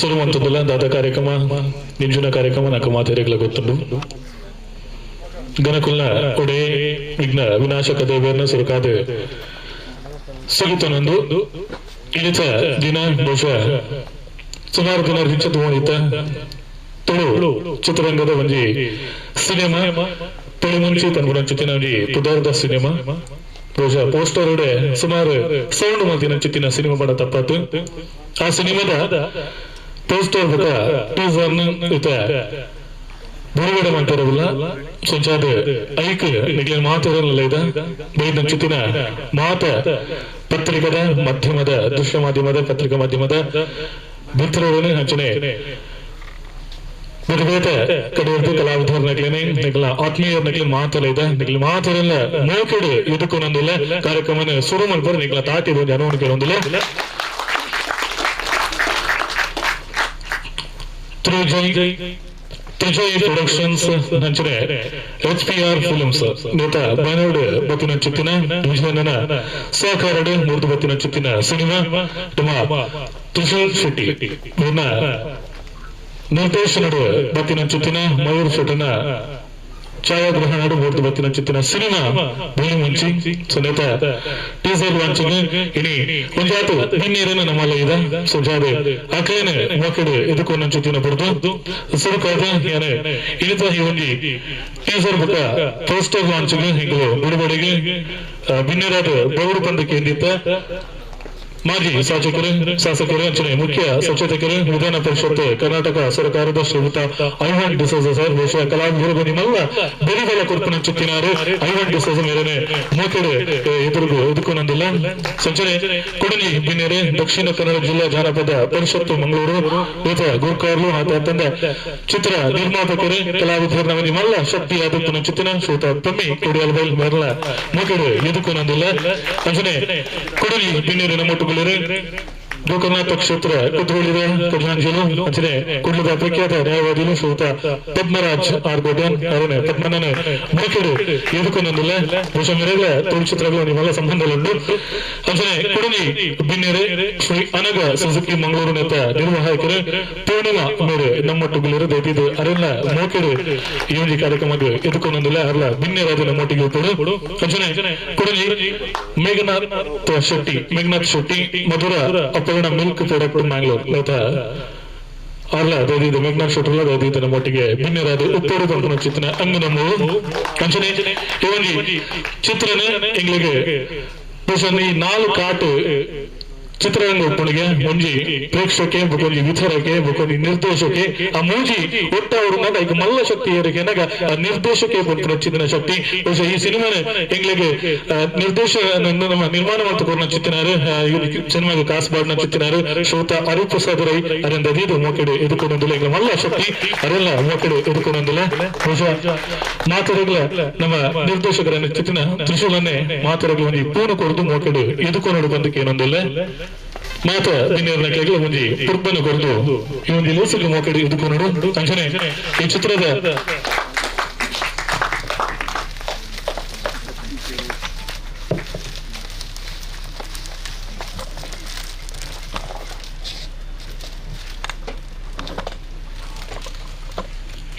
ಸುರುವಂತದ್ದಲ್ಲ ದಾದ ಕಾರ್ಯಕ್ರಮ ನಿಂಜುನ ಕಾರ್ಯಕ್ರಮ ನಾಕ ಮಾತೆರೆಗ್ಲ ಗೊತ್ತುಂಡು. ಗಣಕುಲ್ನ ಒಡೆ ವಿಘ್ನ ವಿನಾಶಕ ದೇವರನ್ನ ಸುರುಕಾದ ಸುಗಿತನೊಂದು ಇಳಿತ ದಿನ ಬಹುಶಃ ಸುಮಾರು ದಿನ ರಿಂಚ ತಗೊಂಡಿತ್ತ ತುಳು ಚಿತ್ರರಂಗದ ಒಂಜಿ ಸಿನಿಮಾ ತುಳು ಮುಂಚಿ ತನ್ಗುರಂಚಿತ್ತಿನ ಒಂಜಿ ಪುದಾರ್ದ ಸಿನಿಮಾ ಬಹುಶಃ ಪೋಸ್ಟರ್ ಸುಮಾರು ಸೌಂಡ್ ಮಲ್ತಿನ ಚಿತ್ತಿನ ಸಿನಿಮಾ ಬಡ ತಪ್ಪಾತು. ಆ ಸಿನಿಮಾದ ಪೋಸ್ಟರ್ ಬೊಕ ಟೀಸರ್ ಇತ್ತ ಬಿಡುಗಡೆ ಮಾಡ್ತಾರಲ್ಲ ಸಂಚಾದ ಐಕ್ ನಿಗ್ಲಿನ ಮಾತಾಡಲ್ಲ ಇದ ಬೈದ ಚಿತ್ತಿನ ಮಾತ ಪತ್ರಿಕದ ಮಾಧ್ಯಮದ ದೃಶ್ಯ ಮಾಧ್ಯಮದ ಪತ್ರಿಕಾ ಮಾಧ್ಯಮದ ಮಿತ್ರರೊಡನೆ ಅಂಚನೆ ಬೇರೆ ಬೇರೆ ಕಡೆಯದ್ದು ಕಲಾವಿದರ ನಕ್ಲೇನೆ ನಿಗ್ಲ ಆತ್ಮೀಯರ ನಕ್ಲಿ ಮಾತಲ್ಲ ಇದೆ ನಿಗ್ಲ ಮಾತಾಡಲ್ಲ ಮೋಕೆಡು ಇದಕ್ಕೂ ನಂದಿಲ್ಲ ಕಾರ್ಯಕ್ರಮನ ಶುರು ಮಾಡ್ಬಾರ ನಿಗ್ಲ ತಾಟಿ ಒಂದು ಅನುವಣ ಕೇಳೊಂದಿಲ್ಲ. ತ್ರಿಜಯ್ ಪ್ರೊಡಕ್ಷನ್ಸ್ ಅಂಚನೆ ಎಚ್ ಪಿ ಆರ್ ಫಿಲ್ಮ್ಸ್ ನೇತ ಬ್ಯಾನರ್ಡ್ ಬತ್ತಿನ ಚಿತ್ತಿನ ವಿಜಯನ ಸಹಕಾರಡ್ ಮೂರ್ದು ಬತ್ತಿನ ಚಿತ್ತಿನ ಸಿನಿಮಾ ನಮ್ಮ ತ್ರಿಶೂಲ್ ಶೆಟ್ಟಿ ಇವ್ರನ್ನ ನಿರ್ದೇಶನಡು ಬತ್ತಿನ ಚಿತ್ತಿನ ಮಯೂರ್ ಶೆಟ್ಟನ ಛಾಯಾಗ್ರಹಣ ಮೂರ್ದು ಬತ್ತಿನ ಚಿತ್ತಿನ ಸಿನಿಮಾ ಭೂಮಿ ಮುಂಚಿ. ಸುನೇತ ಟೀಸರ್ ಲಾಂಚಿಂಗ್ ಇನಿ ಒಂಜಾತು ಬಿನ್ನೀರನ್ನು ನಮ್ಮಲ್ಲ ಇದೆ ಸುಜಾದೆ ಅಕ್ಲೇನೆ ಮೋಕೆಡು ಇದಕ್ಕೂ ನಂಚಿತ್ತಿನ ಬುಡ್ದು ಸುರುಕಾದ ಯಾನೆ ಇನಿತ ಈ ಒಂಜಿ ಟೀಸರ್ ಬುಕ್ಕ ಪೋಸ್ಟರ್ ಲಾಂಚಿಂಗ್ ಹಿಂಗು ಬಿಡುಗಡೆಗೆ ಬಿನ್ನೀರಾದ ಬೌರು ಬಂದಕ್ಕೆ ಎಂದಿತ್ತ ಮಾಜಿ ಶಾಸಕರು ಅಂಚನೆ ಮುಖ್ಯ ಸಚೇತಕರು ವಿಧಾನ ಪರಿಷತ್ ಕರ್ನಾಟಕ ಸರ್ಕಾರದ ಶ್ರೀಯುತ ಐವನ್ ಡಿಸೋಜ ಸರ್ ಬಹುಶಃ ಕಲಾವಿದರು ನಿಮ್ಮೆಲ್ಲ ಬೆರಿಬಲ ಕೊರ್ಪುನ ಚಿತ್ತಿನಾರು ಐವನ್ ಡಿಸೋಜ ಮೇರೆನೆ ಮೋಕೆಡೆ ಎದುರುಗು ಇದಕ್ಕೂ ನಂದಿಲ್ಲ. ಸಂಚನೆ ಕೊಡಲಿ ಬಿನ್ನೇರೆ ದಕ್ಷಿಣ ಕನ್ನಡ ಜಿಲ್ಲಾ ಜಾನಪದ ಪರಿಷತ್ತು ಮಂಗಳೂರು ಈತ ಗುರ್ಕಾರ್ಲು ಆತ ತಂದ ಚಿತ್ರ ನಿರ್ಮಾಪಕರು ಕಲಾವಿದರು ನಮ್ಮ ನಿಮ್ಮೆಲ್ಲ ಶಕ್ತಿ ಆದಪ್ಪನ ಚಿತ್ತಿನ ಶ್ರೀಯುತ ಪಮ್ಮಿ ಕೊಡಿಯಲ್ ಬೈಲ್ ಮೇರ್ಲ ಮೋಕೆಡೆ ಎದಕ್ಕೂ ನಂದಿಲ್ಲ. ಅಂಚನೆ ಕೊಡಲಿ ಬಿನ್ನೇರೆ ನಮ್ಮ ಗೋಕರ್ಣನಾಥ ಕ್ಷೇತ್ರ ಕುದ್ರೋಳಿದ ಖಜಾಂಜಿಲು ಅಂಚನೆ ಕುಡ್ಲದ ಪ್ರಖ್ಯಾತ ನ್ಯಾಯವಾದಿಲು ಶ್ರೀಯುತ ಪದ್ಮರಾಜ್ ಆರ್ ಗೋಡ್ಯಾನ್ ಅವರೇ ಪದ್ಮನೇ ಮೋಕೆಡು ಎದುಕೊಂದೊಂದಿಲ್ಲ ಬಹುಶಃ ಮೇರೆಗಳ ತುಳು ಚಿತ್ರಗಳು ನಿಮ್ಮೆಲ್ಲ ಸಂಬಂಧಗಳುಂಟು. ಅಂಚನೆ ಕೊಡಲಿ ಬಿನ್ನೇರೆ ಶ್ರೀ ಅನಗ ಸುಜುಕಿ ಮಂಗಳೂರು ನೇತ ನಿರ್ವಾಹಕರು ಪೂರ್ಣಿಮಾ ಮೇರೆ ನಮ್ಮೊಟ್ಟುಗುಲಿರು ದಯವಿದ್ದು ಅರೆಲ್ಲ ಮೋಕೆಡು ಈ ಒಂದು ಕಾರ್ಯಕ್ರಮಕ್ಕೆ ಎದುಕೊಂದೊಂದಿಲ್ಲ ಅರ್ಲ ಬಿನ್ನೇರಾದ ನಮ್ಮೊಟ್ಟಿಗೆ ಉಪ್ಪುಡು. ಅಂಚನೆ ಕೊಡಲಿ ಮೇಘನಾಥ್ ಶೆಟ್ಟಿ ಮಧುರ ಅಪರ್ಣ ಮಿಲ್ಕ್ ಪ್ರಾಡಕ್ಟ್ ಮ್ಯಾಂಗ್ಳೂರ್ ಆಯ್ತಾ ಅಲ್ಲ ದಯವಿದ್ದು ಮೇಘನಾಥ್ ಶೆಟ್ಟರ್ಲ ದಯವಿದ್ದು ನಮ್ಮೊಟ್ಟಿಗೆ ಬಿನ್ನೇರಾದ ಉಪ್ಪೋಡು ಪಂಪನ ಚಿತ್ರನ ಅಂಗ ನಮ್ಮ ಅಂಚನೆ ಈ ಒಂದು ಚಿತ್ರನೇ ಎಂಗ್ಲಿಗೆ ಬಹುಶಃ ಈ 4 ಕಾಟು ಚಿತ್ರರಂಗ ಒಪ್ಪಣಿಗೆ ಒಂಜಿ ಪ್ರೇಕ್ಷಕೆ ಬೊಕೊಂಜಿ ವಿತರಕೆ ಬೊಕೊಂಜಿ ನಿರ್ದೇಶಕೆ ಆ ಮೂಜಿ ಒಟ್ಟ ಅವರು ಐಕ್ ಮಲ್ಲ ಶಕ್ತಿ ಏರಿಕೆ ಆ ನಿರ್ದೇಶಕೆ ಪನ್ಪುನ ಚಿತ್ತಿನ ಶಕ್ತಿ ಬಹುಶಃ ಈ ಸಿನಿಮಾನೆ ಎಂಗ್ಲಿಗೆ ನಿರ್ದೇಶಕ ನಮ್ಮ ನಿರ್ಮಾಣ ಮಾಡ್ತುಕೊರ್ನ ಚಿತ್ತಿನಾರು ಸಿನಿಮಾಗೆ ಕಾಸು ಬಾಡ್ನ ಚಿತ್ತಿನಾರು ಶ್ರೋತ ಹರಿಪ್ರಸಾದ್ ರೈ ಅರಿಂದ ದೀದು ಮೋಕೆಡು ಎದುಕೊಂಡೊಂದಿಲ್ಲ ಎಂಗ್ಲ ಮಲ್ಲ ಶಕ್ತಿ ಅರೆಲ್ಲ ಮೋಕೆಡು ಎದುಕೊಂಡೊಂದಿಲ್ಲ. ಬಹುಶಃ ಮಾತುಗಳ ನಮ್ಮ ನಿರ್ದೇಶಕರ ಚಿತ್ತಿನ ತ್ರಿಶೂಲನ್ನೇ ಮಾತುಗಳ ಒಂಜಿ ಪೂರ್ಣ ಕೊರದು ಮೋಕೆಡು ಎದುಕೊಂಡು ಬಂದಕ್ಕೆ ಏನೊಂದಿಲ್ಲ. ಮಾತ ಬಿನ್ನೇರ್ನ ಕೆಳಗೆ ಒಂಜಿ ಪುರ್ಬನ ಕೊರದು ಈ ಒಂಜಿ ಲೇಸಿಗೆ ಮೋಕೆಡು ಎದುಕೊಂಡು ಅಂಚನೆ ಈ ಚಿತ್ರದ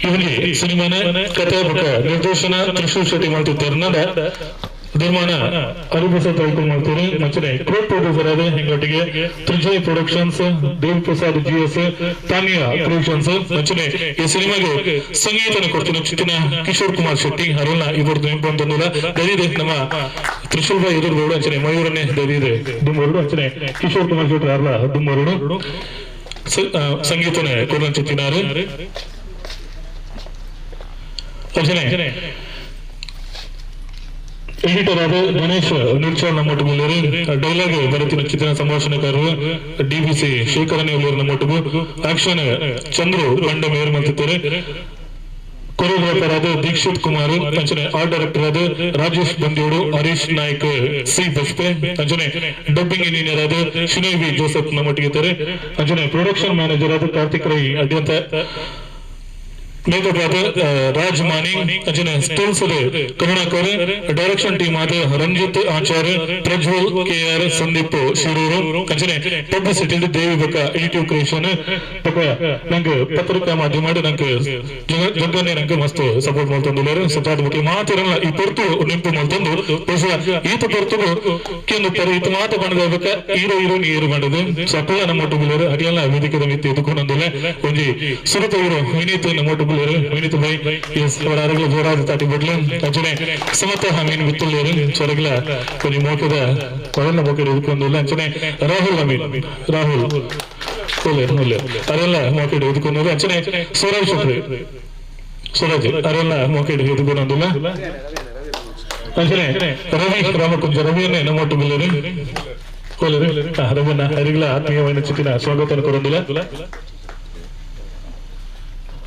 ಈ ಒಂಜಿ ಸಿನಿಮಾನ ಕಥೆ ಬೊಕ ನಿರ್ದೇಶನ ತ್ರಿಶೂಲ್ ಶೆಟ್ಟಿ ಮಾಡ್ತಿದ್ದಾರೆ ನಿರ್ಮಾಣ ಹರಿಪ್ರಸಾದ್ ರೈಕುಲ್ ಮಾಡ್ತಾರೆ. ಅಂಚನೆ ಕೋ ಪ್ರೊಡ್ಯೂಸರ್ ಆದ ಹೆಂಗೊಟ್ಟಿಗೆ Trijay productions Dev Prasad G S Tanya creations. ಅಂಚನೆ ಈ ಸಿನಿಮಾಗೆ ಸಂಗೀತನ ಕೊಡ್ತೀನಿ ಚಿತ್ತಿನ ಕಿಶೋರ್ ಕುಮಾರ್ ಶೆಟ್ಟಿ ಅರುಣ ಇಬ್ಬರದ್ದು ನೆನಪು ದಯವಿದೆ ನಮ್ಮ ತ್ರಿಶೂಲ್ ಬಾಯ್ ಎದುರು ಅಂಚನೆ ಮಯೂರನ್ನೇ ದಯವಿದೆ ದುಮ್ಮರುಡು ಅಂಚನೆ ಕಿಶೋರ್ ಕುಮಾರ್ ಶೆಟ್ಟಿ ಅರ್ಲ ದುಮ್ಮರುಡು ಸಂಗೀತನ ಕೊಡೋ ಚಿತ್ತಿನಾರು. ಅಂಚನೆ ಎಡಿಟರ್ ಆದ ಗಣೇಶ್ ನಿರ್ಚಾಲ್ ನಮ್ಮೊಟ್ಟಿಗೆ ಡೈಲಾಗ್ ಬರೆತಿನ ಚಿತ್ರ ಸಂಭಾಷಣೆಕಾರರು ಡಿಬಿಸಿ ಶೇಖರನೇ ಉಳ್ಳೂರು ನಮ್ಮೊಟ್ಟಿಗೆ ಆಕ್ಷನ್ ಚಂದ್ರು ಬಂಡ ಮೇರ್ ಮಂತಿದ್ದಾರೆ. ಕೊರಿಯೋಗ್ರಾಫರ್ ಆದ ದೀಕ್ಷಿತ್ ಕುಮಾರ್ ಅಂಚನೆ ಆರ್ಟ್ ಡೈರೆಕ್ಟರ್ ಆದ ರಾಜೇಶ್ ಬಂದೇಡು ಹರೀಶ್ ನಾಯ್ಕ್ ಸಿ ಬಸ್ಪೆ ಅಂಚನೆ ಡಬ್ಬಿಂಗ್ ಇಂಜಿನಿಯರ್ ಆದ ಶಿನೋಯ್ ವಿ ಜೋಸೆಫ್ ನಮ್ಮೊಟ್ಟಿಗೆ ಇದ್ದಾರೆ. ಅಂಚನೆ ಪ್ರೊಡಕ್ಷನ್ ಮ್ಯಾನೇಜರ್ ಆದ ಕಾರ್ತಿಕ್ ರೈ ಅಡ್ಯಂತ ಮೇಕಪ್ ಆದ ರಾಜ್ ಮಾನಿ ಅಂಚನೆ ಸ್ಟಿಲ್ಸ್ ಕರುಣಾಕರ್ ಡೈರೆಕ್ಷನ್ ಟೀಮ್ ಆದ ರಂಜಿತ್ ಆಚಾರ್ಯ ಪ್ರಜ್ವಲ್ ಕೆ ಆರ್ ಸಂದೀಪ್ ಶಿರೂರು ಅಂಚನೆ ಪಬ್ಲಿಸಿಟಿ ದೇವಿ ಬೊಕ್ಕ ಎಡಿಟಿವ್ ಕ್ರಿಯೇಷನ್ ಬೊಕ್ಕ ನಂಗೆ ಪತ್ರಿಕಾ ಮಾಧ್ಯಮ ನಂಗೆ ಜಗ್ಗನೆ ನಂಗೆ ಮಸ್ತ್ ಸಪೋರ್ಟ್ ಮಾಡ್ತಂದಿದ್ದಾರೆ ಸತಾದ ಬಗ್ಗೆ ಮಾತಿರಲ್ಲ ಈ ಪೊರ್ತು ನೆಂಪು ಮಾಡ್ತಂದು ಈತ ಪೊರ್ತುಗು ಕೆಂದು ಪರಿ ಈತ ಮಾತು ಬಣ್ಣದ ಹೀರೋ ಹೀರೋಯಿನ್ ಏರು ಮಾಡಿದೆ ಸಕಲ ನಮ್ಮ ಒಟ್ಟು ಅಡಿಯಲ್ಲ ವೇದಿಕೆ ಮಿತ್ತಿ ಎದುಕೊಂಡೊಂದಿಲ್ಲ ಒಂಜಿ ಸುರತ ಹೀರೋ ವಿನೀತ್ ನಮ್ಮ ಒಟ್ಟು ವಿನೀತ್ ಭಾಯ್ ಎಸ್ ಅವರ ಆರೋಗ್ಯ ಜೋರಾದ ತಾಟಿ ಬಿಡ್ಲು ಅಂಚನೆ ಸಮತ ಅಮೀನ್ ಬಿತ್ತುಳ್ಳೇರು ಸೊರಗಲ ಒಂಜಿ ಮೋಕದ ಕೊರನ್ನ ಮೋಕದ ಎದುಕೊಂದಿಲ್ಲ ಅಂಚನೆ ರಾಹುಲ್ ಅಮೀನ್ ರಾಹುಲ್ ಒಳ್ಳೆ ಒಳ್ಳೆ ಅರೆಲ್ಲ ಮೋಕಡೆ ಎದುಕೊಂದಿಲ್ಲ ಅಂಚನೆ ಸೂರಜ್ ಶೆಟ್ಟಿ ಸೂರಜ್ ಅರೆಲ್ಲ ಮೋಕಡೆ ಎದುಕೊಂದಿಲ್ಲ ಅಂಚನೆ ರವಿ ರಾಮಕುಂಜ ರವಿಯನ್ನೇ ನಮ್ಮ ಒಟ್ಟು ಬಿಲ್ಲರು ರವಿಯನ್ನ ಅರಿಗಳ ಆತ್ಮೀಯವಾದ ಚಿತ್ತಿನ ಸ್ವಾಗತ ಕೊರೊಂದಿಲ್ಲ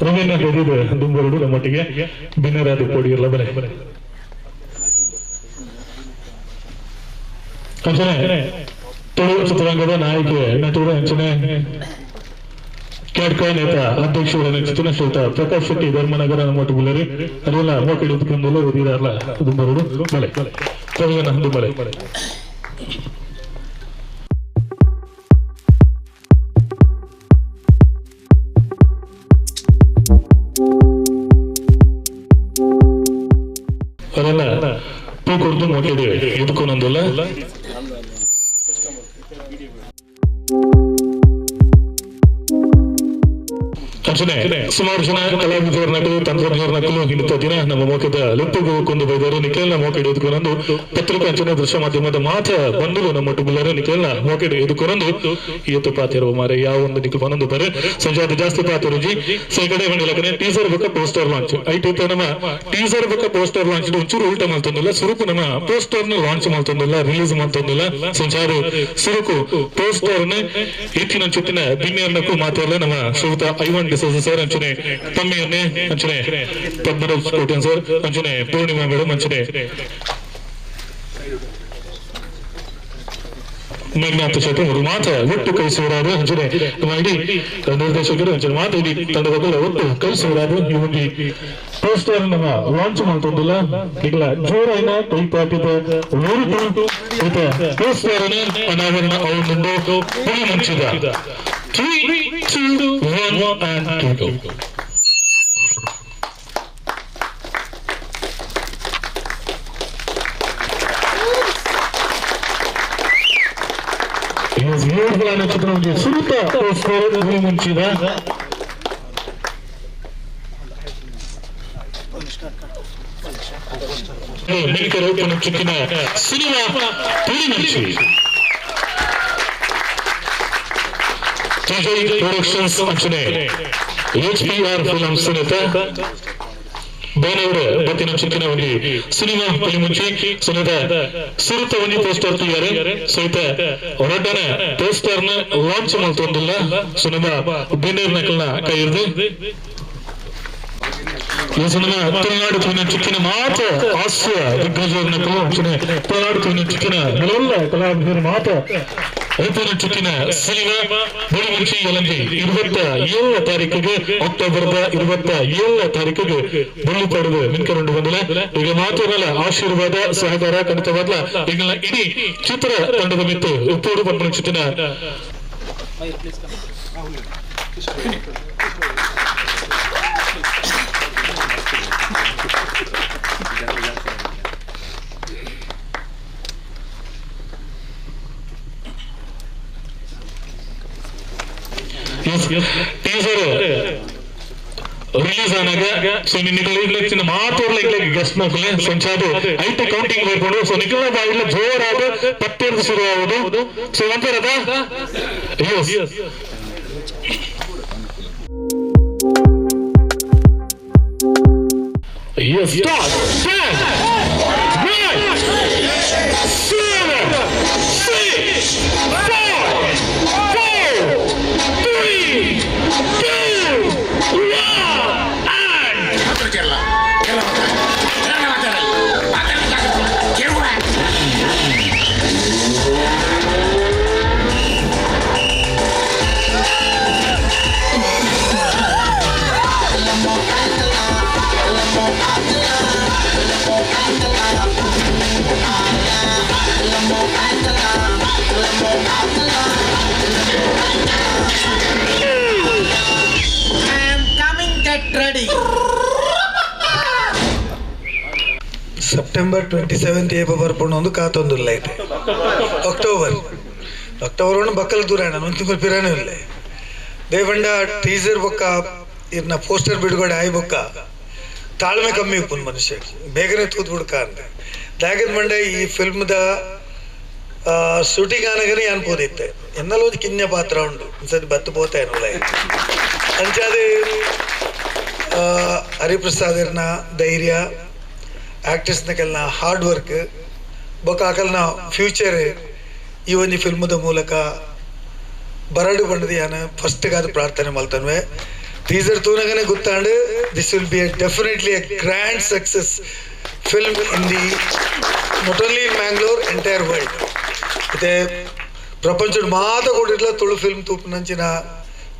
ರವಿಯನ್ನ ಹಿಡಿದು ದುಂಬರುಡು ನಮ್ಮೊಟ್ಟಿಗೆ ಬಿನ್ನರಾದ ಪೋಡಿಯಲ್ಲ ಬಲೆ ಅಂಚನೆ ತುಳು ಚಿತ್ರರಂಗದ ನಾಯಕಿ ನಟರು ಅಂಚನೆ ಕ್ಯಾಡ್ಕ ನೇತ ಅಧ್ಯಕ್ಷರ ಚಿತ್ರನ ಶ್ರೋತ ಪ್ರಕಾಶ್ ಶೆಟ್ಟಿ ಧರ್ಮನಗರ ನಮ್ಮೊಟ್ಟು ಬುಲ್ಲರಿ ಅದೆಲ್ಲ ಮೋಕಡಿ ಎತ್ಕೊಂಡೆಲ್ಲ ಓದಿದಾರಲ್ಲ ದುಂಬರುಡು ಬಲೆ ರವಿಯನ್ನ ದುಂಬಲೆ ಅದೆಲ್ಲ ಪೂ ಕೊಡ್ದು ಮೋಕೆಡು ಎದುಕೊಂದಲ್ಲ ಅಂಚನೆ ಸುಮಾರು ಜನ ಕಲಾವಿದರ ನಕಲು ತಂತ್ರಜ್ಞರ ನಕಲು ಹಿಡಿತ ದಿನ ನಮ್ಮ ಮೋಕದ ಲೆಪ್ಪುಗು ಕೊಂಡು ಬೈದರು ನಿಖಿಲ್ನ ಮೋಕೆಡು ಎದುಕೊಂದು ಪತ್ರಿಕಾ ಅಂಚನೆ ದೃಶ್ಯ ಮಾಧ್ಯಮದ ಮಾತ ಬಂಧುಲು ನಮ್ಮ ಒಟ್ಟು ನಿಖಿಲ್ನ ಮೋಕೆಡು ಎದುಕೊಂದು ಈತ ಪಾತಿರುವ ಮಾರೆ ಯಾವ ಒಂದು ನಿಖಿಲ್ ಬಂದೊಂದು ಬರೆ ಸಂಜಾತ ಜಾಸ್ತಿ ಪಾತಿರುಜಿ ಸೈಕಡೆ ಬಂದಿಲ್ಲ ಟೀಸರ್ ಬೊಕ್ಕ ಪೋಸ್ಟರ್ ಲಾಂಚ್ IT ನಮ್ಮ ಟೀಸರ್ ಬೊಕ್ಕ ಪೋಸ್ಟರ್ ಲಾಂಚ್ ಒಂಚೂರು ಉಲ್ಟ ಮಾಡ್ತಂದಿಲ್ಲ ಸುರುಕು ನಮ್ಮ ಪೋಸ್ಟರ್ ನ ಲಾಂಚ್ ಮಾಡ್ತಂದಿಲ್ಲ ರಿಲೀಸ್ ಮಾಡ್ತಂದಿಲ್ಲ ಸಂಚಾರ ಸುರುಕು ಪೋಸ್ಟರ್ ನ ಹೆಚ್ಚಿನ ಚುಟ್ಟಿನ ಬಿನ್ನಿಯನ್ನಕ್ಕೂ ಮಾತಾಡಲ್ಲ ನಮ್ಮ ಶ್ರೀಯುತ ಐವನ್ ಡಿಸೋಜ ಸರ್ ಅಂಚನೆ ತಮ್ಮಿಯನ್ನೇ ಅಂಚನೆ ಪದ್ಮರಾಜ್ ಕೋಟ್ಯನ್ ಸರ್ ಅಂಚನೆ ಪೂರ್ಣಿಮಾ ಮೇಡಮ್ ಅಂಚನೆ ಮೇಘನಾಥ ಶೆಟ್ಟಿ ಅವರು ಮಾತ್ರ ಒಟ್ಟು ಕೈ ಸೇರಾರು ಅಂಚನೆ ನಮ್ಮ ಇಡೀ ನಿರ್ದೇಶಕರು ಅಂಚನೆ ಮಾತ್ರ ಇಡೀ ತಂಡದ ಒಟ್ಟು ಕೈ ಸೇರಾರು ಈ ಒಂದು ಪೋಸ್ಟರ್ ನಮ್ಮ ಲಾಂಚ್ ಮಾಡ್ತಂದಿಲ್ಲ ಈಗ ಜೋರಾಯಿನ ಕೈ ಪಾಟಿದ ಪೋಸ್ಟರ್ ಅನಾವರಣ ಅವನೊಂದು ಪುಳಿ ಮುಂಚಿದ 3, 2, 1 and 2 go. Yes, beautiful ಅನ್ನೋ ಚಿತ್ರವನ್ನು ಸುರುತ ಪೋಸ್ಟರ್ ಪುಳಿ ಮುಂಚಿದ ಮೆಡಿಕಲ್ ಓಪನ್ ಚಿಕ್ಕಿನ ಸಿನಿಮಾ ಪುಳಿ ಮುಂಚಿ ವಿಜಯ್ ಪ್ರೊಡಕ್ಷನ್ಸ್ ಅಂಚನೆ ಎಚ್ಪಿಆರ್ ಫಿಲಮ್ಸ್ ಸಮೇತ ಬೇನವರು ಬತ್ತಿನ ಚಿಕ್ಕಿನ ಒಂದು ಸಿನಿಮಾ ಪುಳಿ ಮುಂಚಿ ಸುನಿತ ಸುರುತ ಒಂಜಿ ಪೋಸ್ಟರ್ ತೂಯಾರೆ ಸಹಿತ ಹೊರಟನ ಪೋಸ್ಟರ್ ನ ಲಾಂಚ್ ಮಾಡ್ತೊಂದಿಲ್ಲ ಸುನಿಮ ಬೇನೂರ್ ನಕಲ್ನ ಕೈ ಹಿಡಿದು ಈ ಸಿನಿಮಾ ತುಳುನಾಡು ತುಳಿನ ಚಿಕ್ಕಿನ ಮಾತ್ರ ಹಾಸ್ಯ ದಿಗ್ಗಜರ ನಕಲು ಅಂಚನೆ ತುಳುನಾಡು ತುಳಿನ ಚಿಕ್ಕಿನ ನೆಲವಲ್ಲ ಕಲಾವಿದರ ಮಾತ್ರ ಓಪನ್ ಚುಟ್ಟಿನ ಸಿನಿಮಾ ಬುಳಿ ಮುಂಚಿ ಯಲಂಜಿ 27 ತಾರೀಕಿಗೆ ಅಕ್ಟೋಬರ್ 27 ತಾರೀಕಿಗೆ ಬುಳ್ಳಿ ಪಡೆದು ಮಿನ್ಕರುಂಡು ಬಂದಿಲ್ಲ. ಈಗ ಮಾತ್ರವಲ್ಲ ಆಶೀರ್ವಾದ ಸಹಕಾರ ಖಂಡಿತವಾಗ್ಲ ಈಗ ಇಡೀ ಚಿತ್ರ ತಂಡದ ಮಿತ್ತು ಉಪ್ಪೂರು ಬಂದ ಚಿತ್ತಿನ ಟೀಸರ್ ರಿಲೀಸ್ ಆನಾಗ ಸೊ ನಿನ್ನ ಮಾತೋರ್ಲ ಗೆಸ್ಟ್ ನಕಲೆ ಸಂಚಾದು ಐಟ್ ಕೌಂಟಿಂಗ್ ಬರ್ಕೊಂಡು ಸೊ ನಿಖಲ ಬಾಯಿಲ ಜೋರಾದ ಪತ್ತೇರ್ದು ಶುರು ಆಗುದು ಸೊ ಒಂಥರದ S Yes, start. 10, 9, 7, 6, 5, 4, 3, 2, 1, and September 27 ಏಪ ಬರ್ಪುಂಡು ಒಂದು ಕಾತೊಂದುಲ್ಲ ಐತೆ. ಅಕ್ಟೋಬರ್ ಅಕ್ಟೋಬರ್ ಒಂದು ಬಕ್ಕಲ್ ದೂರ ಒಂದು ತಿಂಗಳು ಪಿರಾನೇ ಇಲ್ಲ. ದೇವಂಡ ಟೀಸರ್ ಬೊಕ್ಕ ಇರ್ನ ಪೋಸ್ಟರ್ ಬಿಡುಗಡೆ ಆಯ್ ಬೊಕ್ಕ ತಾಳ್ಮೆ ಕಮ್ಮಿ ಉಪ್ಪುನ್ ಮನುಷ್ಯ ಬೇಗನೆ ತೂತ್ ಬಿಡ್ಕ ಅಂತ ದಾಗದ ಮಂಡೆ ಈ ಫಿಲ್ಮ್ದ ಶೂಟಿಂಗ್ ಆನಗನೆ ಅನ್ಬೋದಿತ್ತೆ ಎನ್ನಲ ಒಂದು ಕಿನ್ಯ ಪಾತ್ರ ಉಂಡು ಒಂದ್ಸತಿ ಬತ್ತು ಪೋತೇನಲ್ಲ ಅಂಚಾದ ಹರಿಪ್ರಸಾದರ್ನ ಧೈರ್ಯ ಆ್ಯಕ್ಟರ್ಸ್ನಕಲ್ನ ಹಾರ್ಡ್ ವರ್ಕ್ ಬೊಕ್ಕ ಅಕಲ್ನ ಫ್ಯೂಚರ್ ಈ ಒಂದು ಫಿಲ್ಮದ ಮೂಲಕ ಬರಡು ಬಂಡದು ಯಾನ ಫಸ್ಟ್ಗಾದ ಪ್ರಾರ್ಥನೆ ಮಲ್ತನ್ವೆ. ಟೀಸರ್ ತೂನಗನೆ ಗೊತ್ತಾಂಡು this will be a definitely a grand success film in the not only in Mangalore entire world. ಮತ್ತೆ ಪ್ರಪಂಚದ ಮಾತ ಕೊಟ್ಟಿರ್ಲ ತುಳು ಫಿಲ್ಮ್ ತೂಪಿನಂಚಿನ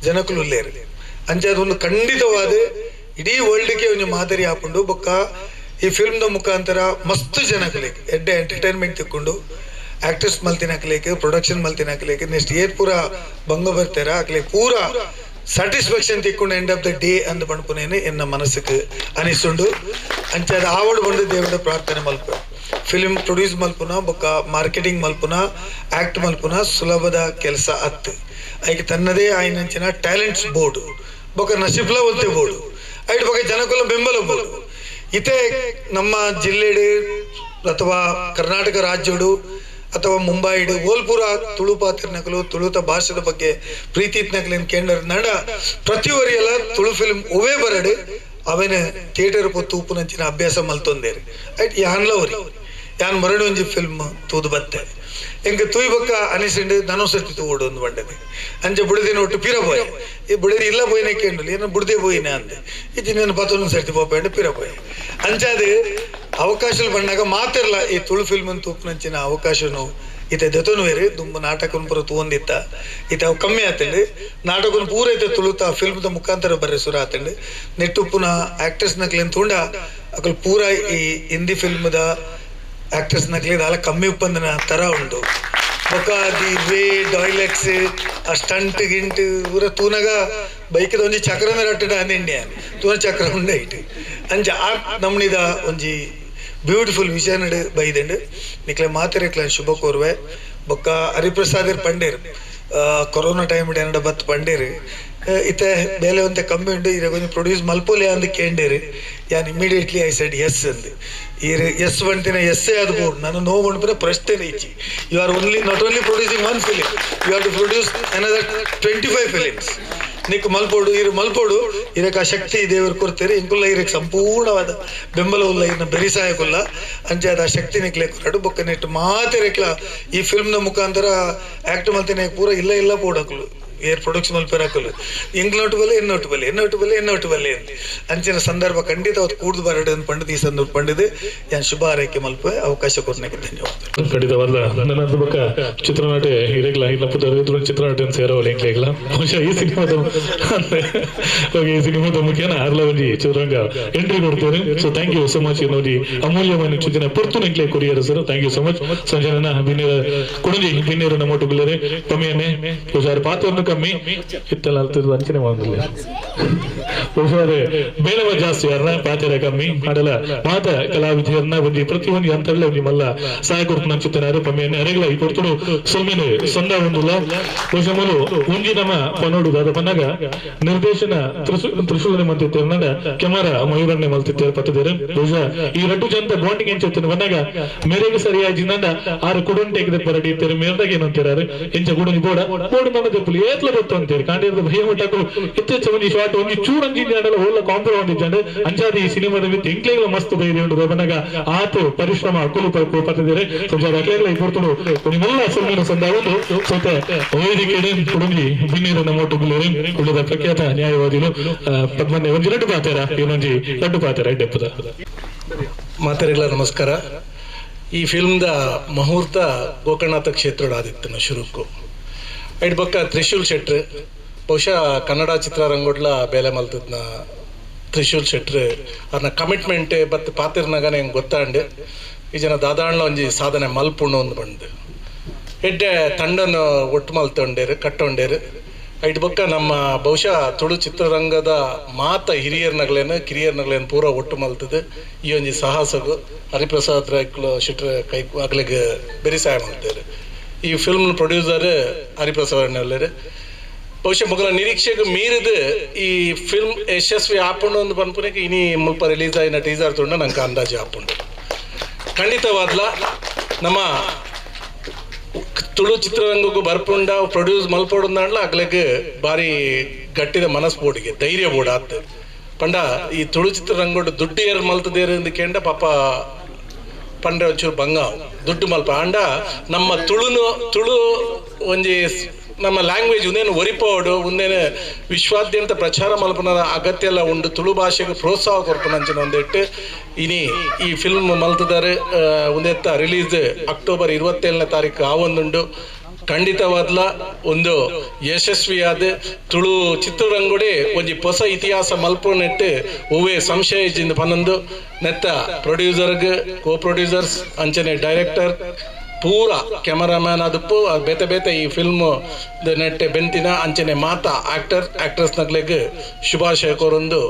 ಜನಕುಲು ಉಲ್ಲೇರು ಅಂಚೆ ಅದೊಂದು ಖಂಡಿತವಾದ ಇಡೀ ವರ್ಲ್ಡ್ಗೆ ಒಂದು ಮಾದರಿ ಹಾಕೊಂಡು ಬೊಕ್ಕ ಈ ಫಿಲ್ಮ್ದ ಮುಖಾಂತರ ಮಸ್ತ್ ಜನಕುಲೆಗ್ ಎಡ್ಡೆ ಎಂಟರ್ಟೈನ್ಮೆಂಟ್ ತಿಕ್ಕೊಂಡು ಆ್ಯಕ್ಟರ್ಸ್ ಮಲ್ತಿನಕ್ಲೇಕ್ ಪ್ರೊಡಕ್ಷನ್ ಮಲ್ತಿನಕ್ಲೇಕ್ ನೆಕ್ಸ್ಟ್ ಏರ್ ಪೂರ ಭಂಗ ಬರ್ತಾರ ಅಕ್ಲೆ ಪೂರ ಸ್ಯಾಟಿಸ್ಫ್ಯಾಕ್ಷನ್ ತಿಕ್ಕೊಂಡು ಎಂಡ್ ಆಫ್ the day ಅಂದ್ ಪಣಪುನೇನೆ ಎನ್ನ ಮನಸ್ಸಿಗೆ ಅನಿಸುಂಡು. ಅಂಚೆ ಅದು ಆವಡ್ ಬಂದು ದೇವರ ಪ್ರಾರ್ಥನೆ ಮಲ್ಪ ಫಿಲ್ಮ್ ಪ್ರೊಡ್ಯೂಸ್ ಮಲ್ಪುನ ಬೊಕ್ಕ ಮಾರ್ಕೆಟಿಂಗ್ ಮಲ್ಪುನ ಆ್ಯಕ್ಟ್ ಮಲ್ಪುನ ಸುಲಭದ ಕೆಲಸ ಅತ್ತು. ಐಕೆ ತನ್ನದೇ ಆಯ್ನಂಚಿನ ಟ್ಯಾಲೆಂಟ್ಸ್ ಬೋರ್ಡು ಬೊಕ್ಕ ನಸಿಬ್ಲ ಒಂತೆ ಬೋರ್ಡು ಐಟ್ ಬೊಕ್ಕ ಜನಕುಲ ಬೆಂಬಲ ಬೋರ್ಡು. ಇತ್ತೆ ನಮ್ಮ ಜಿಲ್ಲೆಡು ಅಥವಾ ಕರ್ನಾಟಕ ರಾಜ್ಯಡು ಅಥವಾ ಮುಂಬೈಡು ಓಲ್ಪುರ ತುಳು ಪಾತ್ರನಕಲು ತುಳುತ ಭಾಷೆದ ಬಗ್ಗೆ ಪ್ರೀತಿ ನಕಲಿನ ಕೇಂದ್ರ ನಡ ಪ್ರತಿವರಿಯಲ್ಲ ತುಳು ಫಿಲ್ಮ್ ಒವೇ ಬರಡು ಅವೇನ ಥಿಯೇಟರ್ ಪೊತ್ತು ಉಪ್ಪುನಂಚಿನ ಅಭ್ಯಾಸ ಮಲ್ತೊಂದೇರು ಐಟ್ ಯಾನ್ಲವರಿ ಯಾನ್ ಮರಡು ಒಂಜಿ ಫಿಲ್ಮ್ ತೂದು ಬತ್ತೆ ಎಂಕ ತೂಯ್ ಬೊಕ್ಕ ಅನಿಸಿಂಡು ನಾನು ಸರ್ತಿ ತೂಡು ಒಂದು ಬಂಡದೆ ಅಂಚೆ ಬುಡದಿನ ಒಟ್ಟು ಪಿರ ಪೋಯೆ ಈ ಬುಡದಿ ಇಲ್ಲ ಪೋಯಿನ ಕೇಂಡು ಏನೋ ಬುಡದೆ ಪೋಯಿನ ಅಂದೆ ಇಜ್ಜಿ నేను ಪತ್ತೊಂದು ಸರ್ತಿ ಪೋಪೆಂಡು ಪಿರ ಪೋಯೆ. ಅಂಚಾದ ಅವಕಾಶలు ಬಂದಾಗ ಮಾತಿರಲ್ಲ ಈ ತುಳು ಫಿಲ್ಮ್ ತೂಪಿನಂಚಿನ ಅವಕಾಶನು ಈತ ದೆತೊನು ಬೇರೆ ದುಂಬು ನಾಟಕನ ಪೂರ ತೂವೊಂದಿತ್ತ ಈತ ಅವು ಕಮ್ಮಿ ಆತಂಡು ನಾಟಕನ ಪೂರ ಐತೆ ತುಳುತ ಫಿಲ್ಮ್ದ ಮುಖಾಂತರ ಬರ್ರೆ ಸುರ ಆತಂಡು ನೆಟ್ಟುಪ್ಪುನ ಆ್ಯಕ್ಟರ್ಸ್ನಕ್ಲೇನು ತೂಂಡ ಅಕಲ್ ಪೂರ ಈ ಹಿಂದಿ ಫಿಲ್ಮ್ದ ಆ್ಯಕ್ಟರ್ಸ್ನಕ್ಲಿ ದಾಲ ಕಮ್ಮಿ ಉಪ್ಪಂದಿನ ಥರ ಉಂಡು. ಬೊಕ್ಕ the way ಡೈಲೆಕ್ಸ್ ಆ ಸ್ಟಂಟ್ ಗಿಂಟ್ ಪೂರ ತೂನಗ ಬೈಕ್ದ ಒಂಜಿ ಚಕ್ರನ ರಟ್ಟಡ ಅಂದ ಇಂಡಿಯಾ ತೂನ ಚಕ್ರ ಉಂಡ ಇಟ್ಟು ಅಂಚ ಆ ನಮ್ನಿದ ಒಂಜಿ ಬ್ಯೂಟಿಫುಲ್ ವಿಷನ್ ಬೈದಂಡು ನಿಕ್ಲೆ ಮಾತೆರೆಕ್ಲ ಶುಭ ಕೋರುವೆ. ಬೊಕ್ಕ ಹರಿಪ್ರಸಾದರ್ ಪಂಡೇರು ಕೊರೋನಾ ಟೈಮ್ ಏನಡ ಬತ್ ಪಂಡೇರು ಇತ್ತೆ ಬೇಲೆ ಒಂತೆ ಕಮ್ಮಿ ಉಂಡು ಇರ ಕೊಂಚ ಪ್ರೊಡ್ಯೂಸ್ ಮಲ್ಪೋಲೆ ಅಂದ್ ಕೇಂಡೇರು ಯಾನ್ ಇಮಿಡಿಯೇಟ್ಲಿ I said S ಅಂದ್ ಈರ್ ಎಸ್ ಬಂತಿನ ಎಸ್ಸೇ ಅದು ಬೋರ್ಡ್ ನಾನು ನೋ ಬಂಡ್ಪುನ ಪ್ರಶ್ನೆ ಇಚ್ಚಿ you are only not only producing one film you are to produce another 25 films Nick ಮಲ್ಪೋಡು ಇರು ಮಲ್ಪೋಡು ಇದಕ್ಕೆ ಆ ಶಕ್ತಿ ದೇವರು ಕೊಡ್ತೀರಿ ಇಂಕುಲ್ಲ ಇರಕ್ಕೆ ಸಂಪೂರ್ಣವಾದ ಬೆಂಬಲ ಉಲ್ಲ ಇನ್ನ ಬೆರಿಸಾಯಕುಲ್ಲ ಅಂಚೆ ಅದು ಆ ಶಕ್ತಿ ನಿಕ್ಲೆ ಕೊರಡು ಬೊಕ್ಕ ನೆಟ್ಟು ಮಾತೆರೆಕ್ಲ ಈ ಫಿಲ್ಮ್ನ ಮುಖಾಂತರ ಆ್ಯಕ್ಟ್ ಮಲ್ತಿನ ಪೂರ ಇಲ್ಲ ಇಲ್ಲ ಪೋಡಕ್ಲು ಏರ್ ಪ್ರೊಡಕ್ಷನ್ ಮಲ್ಪೆರಾಕಲು ಎಂಗ್ಲೋಟು ಬಲ್ಲೆ ಎನ್ನೋಟು ಬಲ್ಲೆ ಎನ್ನೋಟು ಬಲ್ಲೆ ಎನ್ನೋಟು ಬಲ್ಲೆ ಅಂತ ಅಂಚಿನ ಸಂದರ್ಭ ಖಂಡಿತ ಅವತ್ತು ಕೂಡ್ದು ಬರಡು ಅಂತ ಪಂಡಿದ್ ಈ ಸಂದರ್ಭ ಪಂಡಿದ್ ಯಾನ್ ಶುಭ ಹಾರೈಕೆ ಮಲ್ಪ ಅವಕಾಶ ಕೊಡ್ನಕ್ಕೆ ಧನ್ಯವಾದ. ಖಂಡಿತವಲ್ಲ ನನ್ನ ಬೊಕ್ಕ ಚಿತ್ರನಟೆ ಇರಗ್ಲ ಇಲ್ಲ ಪುದರ್ ಚಿತ್ರನಟೆ ಸೇರವಲ್ಲ ಎಂಕ್ಲೆಗ್ಲ ಬಹುಶಃ ಈ ಸಿನಿಮಾದ ಈ ಸಿನಿಮಾದ ಮುಖ್ಯನ ಅರ್ಲ ಒಂಜಿ ಚಿತ್ರರಂಗ ಎಂಟ್ರಿ ಕೊಡ್ತೇನೆ. So thank you so much ಇನ್ನೊಂಜಿ ಅಮೂಲ್ಯమైన ಚಿತ್ರ ಪೊರ್ತು ಎಂಕ್ಲೆ courier sir thank you so much. ಸಂಜೆನ ಬಿನ್ನೇರ ಕುಡಂಜಿ ಬಿನ್ನೇರ ನಮ್ಮೊಟ್ಟು ಬಿಲ್ಲರೆ ಕಮ್ಮಿಯನ್ನೇ ಹುಷಾರು ಪಾತ್ರವನ್ನು ಕಮ್ಮಿ ಇತ್ತೆಲ್ಲ ಅಲ್ತಿದ್ದು ಅಂಚನೆ ಮಾಡೋದಿಲ್ಲ ಹುಷಾರು ಬೇಲವ ಜಾಸ್ತಿ ಯಾರನ್ನ ಪಾತ್ರ ಕಮ್ಮಿ ಮಾಡಲ್ಲ ಮಾತ ಕಲಾವಿದರನ್ನ ಒಂಜಿ ಪ್ರತಿಯೊಂದು ಹಂತಗಳ ಒಂಜಿ ಮಲ್ಲ ಸಹಾಯ ಕೊಡ್ತು ನಂಚುತ್ತಾರೆ ಪಮ್ಮಿಯನ್ನೇ ಅರೆಗ್ಲ ಈ ಕೊಡ್ತಡು ಸೊಲ್ಮೆನೆ ಸೊಂದ ಒಂದುಲ್ಲ ಬಹುಶಃ ಒಂಜಿ ನಮ್ಮ ಪನೋಡು ದಾದ ಪನ್ನಾಗ ನಿರ್ದೇಶನ ತ್ರಿಶೂಲನೆ ಮಲ್ತಿತ್ತೇವೆ ಕ್ಯಾಮರಾ ಮಯೂರನ್ನೇ ಮಲ್ತಿತ್ತೇವೆ ಪತ್ತಿದ್ದಾರೆ. ಬಹುಶಃ ಈ ರಡ್ಡು ಜನತ ಬಾಂಡಿಂಗ್ ಎಂಚ ಬಂದಾಗ ಮೇರೆಗೆ ಸರಿಯಾಗಿ ಆರು ಕುಡೊಂಟೆ ಬರಡಿ ಇರ್ತಾರೆ ಮೇರ್ದಾಗ ಏನಂತೀರಾರು ಎಂಚ ಗುಡೊಂಜಿ ಬೋಡ ಬೋಡು ನನ್ನ ದೆಪ್ಪುಲು ಏತ್ಲ ಗೊತ್ತು ಅಂತೀರಿ ಕಾಂಡಿರದ ಭಯ ಮಟ್ಟಕ್ಕೂ ಹೆಚ್ಚೆಚ್ಚ ಒಂಜಿ ಶಾರ್ಟ್ ಒಂಜಿ ಚೂರಂಜಿ ಆಡಲ ಓಲ್ಲ ಕಾಂಪ್ರೌಂಡ್ ಇಜ್ಜಂಡು ಅಂಚಾದ ಈ ಸಿನಿಮಾದ ಮಿತ್ ಎಂಕ್ಲೆಗ್ಲ ಮಸ್ತ್ ಧೈರ್ಯ ಉಂಡು ಬಂದಾಗ ಆತು ಪರಿಶ್ರಮ ಅಕುಲು ಪತ್ತಿದ್ದಾರೆ ಸಂಚಾರ ಅಕ್ಲೆಗ್ಲ ಈ ಪೊರ್ತುಡು ನಿಮ್ಮೆಲ್ಲ ಸೊಲ್ಮಿನ ಸಂದ ಒಂದು ಸೊತೆ ವೇದಿಕೆಡೆ ಕುಡುಂಜಿ ಬಿನ್ನೀರನ್ನ ಮೋಟು ಗುಲ್ಲರೆ ಕುಳ್ಳದ ಪ್ರಖ್ಯಾತ ನ್ಯಾಯವಾದಿಲು ಪದ್ಮನ್ಯ ಒಂಜಿ ರಡ್ಡು ಪಾತೆರ ಇನ್ನೊಂಜಿ ರಡ್ಡು ಪಾತೆರ ಡೆಪ್ಪದ ಮಾತೆರೆಗ್ಲ ನಮಸ್ಕಾರ. ಈ ಫಿಲ್ಮ್ದ ಮುಹೂರ್ತ ಗೋಕರ್ಣನಾಥ ಕ್ಷೇತ್ರದ ಆದಿತ್ತನ ಶುರುಕು ಐಟ್ ಬೊಕ್ಕ ತ್ರಿಶೂಲ್ ಶೆಟ್ರು ಬಹುಶಃ ಕನ್ನಡ ಚಿತ್ರರಂಗೋಡ್ಲ ಬೇಲೆ ಮಲ್ತದ್ನ ತ್ರಿಶೂಲ್ ಶೆಟ್ರು ಅವ್ರನ್ನ ಕಮಿಟ್ಮೆಂಟ್ ಬತ್ ಪಾತಿರ್ನಾಗನೆ ಹೆಂಗೆ ಗೊತ್ತಾಂಡು ಈ ಜನ ದಾದಾಣ್ಲ ಒಂಜಿ ಸಾಧನೆ ಮಲ್ಪುಂಡು ಒಂದು ಬಂದು ಎಡ್ಡೆ ತಂಡನ ಒಟ್ಟು ಮಲ್ತೊಂಡೇರು ಕಟ್ಟೊಂಡೇರು. ಐಟ್ ಬೊಕ್ಕ ನಮ್ಮ ಬಹುಶಃ ತುಳು ಚಿತ್ರರಂಗದ ಮಾತ ಹಿರಿಯರ್ನಗಳೇನು ಕಿರಿಯರ್ನಗಳೇನು ಪೂರ ಒಟ್ಟು ಮಲ್ತದೆ ಈ ಒಂಜಿ ಸಾಹಸಗು ಹರಿಪ್ರಸಾದ್ ರೈಕ್ಲು ಶೆಟ್ರ ಕೈ ಅಗ್ಲಿಗೆ ಬೆರಿ ಸಹಾಯ ಮಾಡ್ತಾರೆ. ಈ ಫಿಲ್ಮ್ ಪ್ರೊಡ್ಯೂಸರ್ ಹರಿಪ್ರಸಾದ್ ಅಣ್ಣಲ್ಲೇರು. ಬಹುಶಃ ಮೊಗಲ ನಿರೀಕ್ಷೆಗೆ ಮೀರಿದ ಈ ಫಿಲ್ಮ್ ಯಶಸ್ವಿ ಆಪುಂಡು ಒಂದು ಪನ್ಪುನಕ್ಕೆ ಇನಿ ಮುಲ್ಪ ರಿಲೀಸ್ ಆಯಿನ ಟೀಸರ್ ತುಂಡ ನಂಗೆ ಅಂದಾಜು ಆಪುಂಡು. ಖಂಡಿತವಾದ್ಲ ನಮ್ಮ ತುಳು ಚಿತ್ರರಂಗಕ್ಕೂ ಬರ್ಪುಂಡ ಪ್ರೊಡ್ಯೂಸ್ ಮಲ್ಪೊಡುಂದಾಂಡ್ಲ ಅಗ್ಲೆಗ್ ಬಾರಿ ಗಟ್ಟಿದ ಮನಸ್ಸು ಬೋಡಿಗೆ ಧೈರ್ಯ ಬೋಡ ಆತ್ ಪಂಡ ಈ ತುಳು ಚಿತ್ರರಂಗೋಡು ದುಡ್ಡು ಏರ್ ಮಲ್ತದೇರು ಅಂದಕೇಂಡ ಪಾಪ ಪಂಡ್ರೆ ಒಂಚೂರು ಬಂಗ ದುಡ್ಡು ಮಲ್ಪ ಆಂಡ ನಮ್ಮ ತುಳುನು ತುಳು ಒಂಜಿ ನಮ್ಮ ಲ್ಯಾಂಗ್ವೇಜ್ ಒಂದೇನು ಒರಿಪೋಡು ಒಂದೇನು ವಿಶ್ವಾದ್ಯಂತ ಪ್ರಚಾರ ಮಲ್ಪನ ಅಗತ್ಯ ಎಲ್ಲ ಉಂಡು ತುಳು ಭಾಷೆಗೆ ಪ್ರೋತ್ಸಾಹ ಕೊರ್ಪುನಂಚಿನ ಒಂದಿಟ್ಟು ಇನಿ ಈ ಫಿಲ್ಮ್ ಮಲ್ತದಾರೆ ಒಂದೆತ್ತ ರಿಲೀಸ್ ಅಕ್ಟೋಬರ್ 27ನೇ ತಾರೀಕು ಆವೊಂದುಂಡು. ಖಂಡಿತವಾದ್ಲ ಒಂದು ಯಶಸ್ವಿಯಾದ ತುಳು ಚಿತ್ರರಂಗೋಡೆ ಒಂಜಿ ಹೊಸ ಇತಿಹಾಸ ಮಲ್ಪುನೆಟ್ಟು ಒವ್ವೇ ಸಂಶಯ ಇಜ್ಜಿಂದ ಪನ್ನೊಂದು ನೆತ್ತ ಪ್ರೊಡ್ಯೂಸರ್ಗ್ ಕೋ ಪ್ರೊಡ್ಯೂಸರ್ಸ್ ಅಂಚನೆ ಡೈರೆಕ್ಟರ್ ಪೂರ ಕ್ಯಾಮರಾಮ್ಯಾನ್ ಆದಪ್ಪು ಬೇತೆ ಬೇತೆ ಈ ಫಿಲ್ಮ್ ನೆಟ್ಟೆ ಬೆಂತಿನ ಅಂಚನೆ ಮಾತಾ ಆಕ್ಟರ್ ಆಕ್ಟ್ರೆಸ್ ನಗ್ಲೆಗ್ ಶುಭಾಶಯ ಕೋರೊಂದು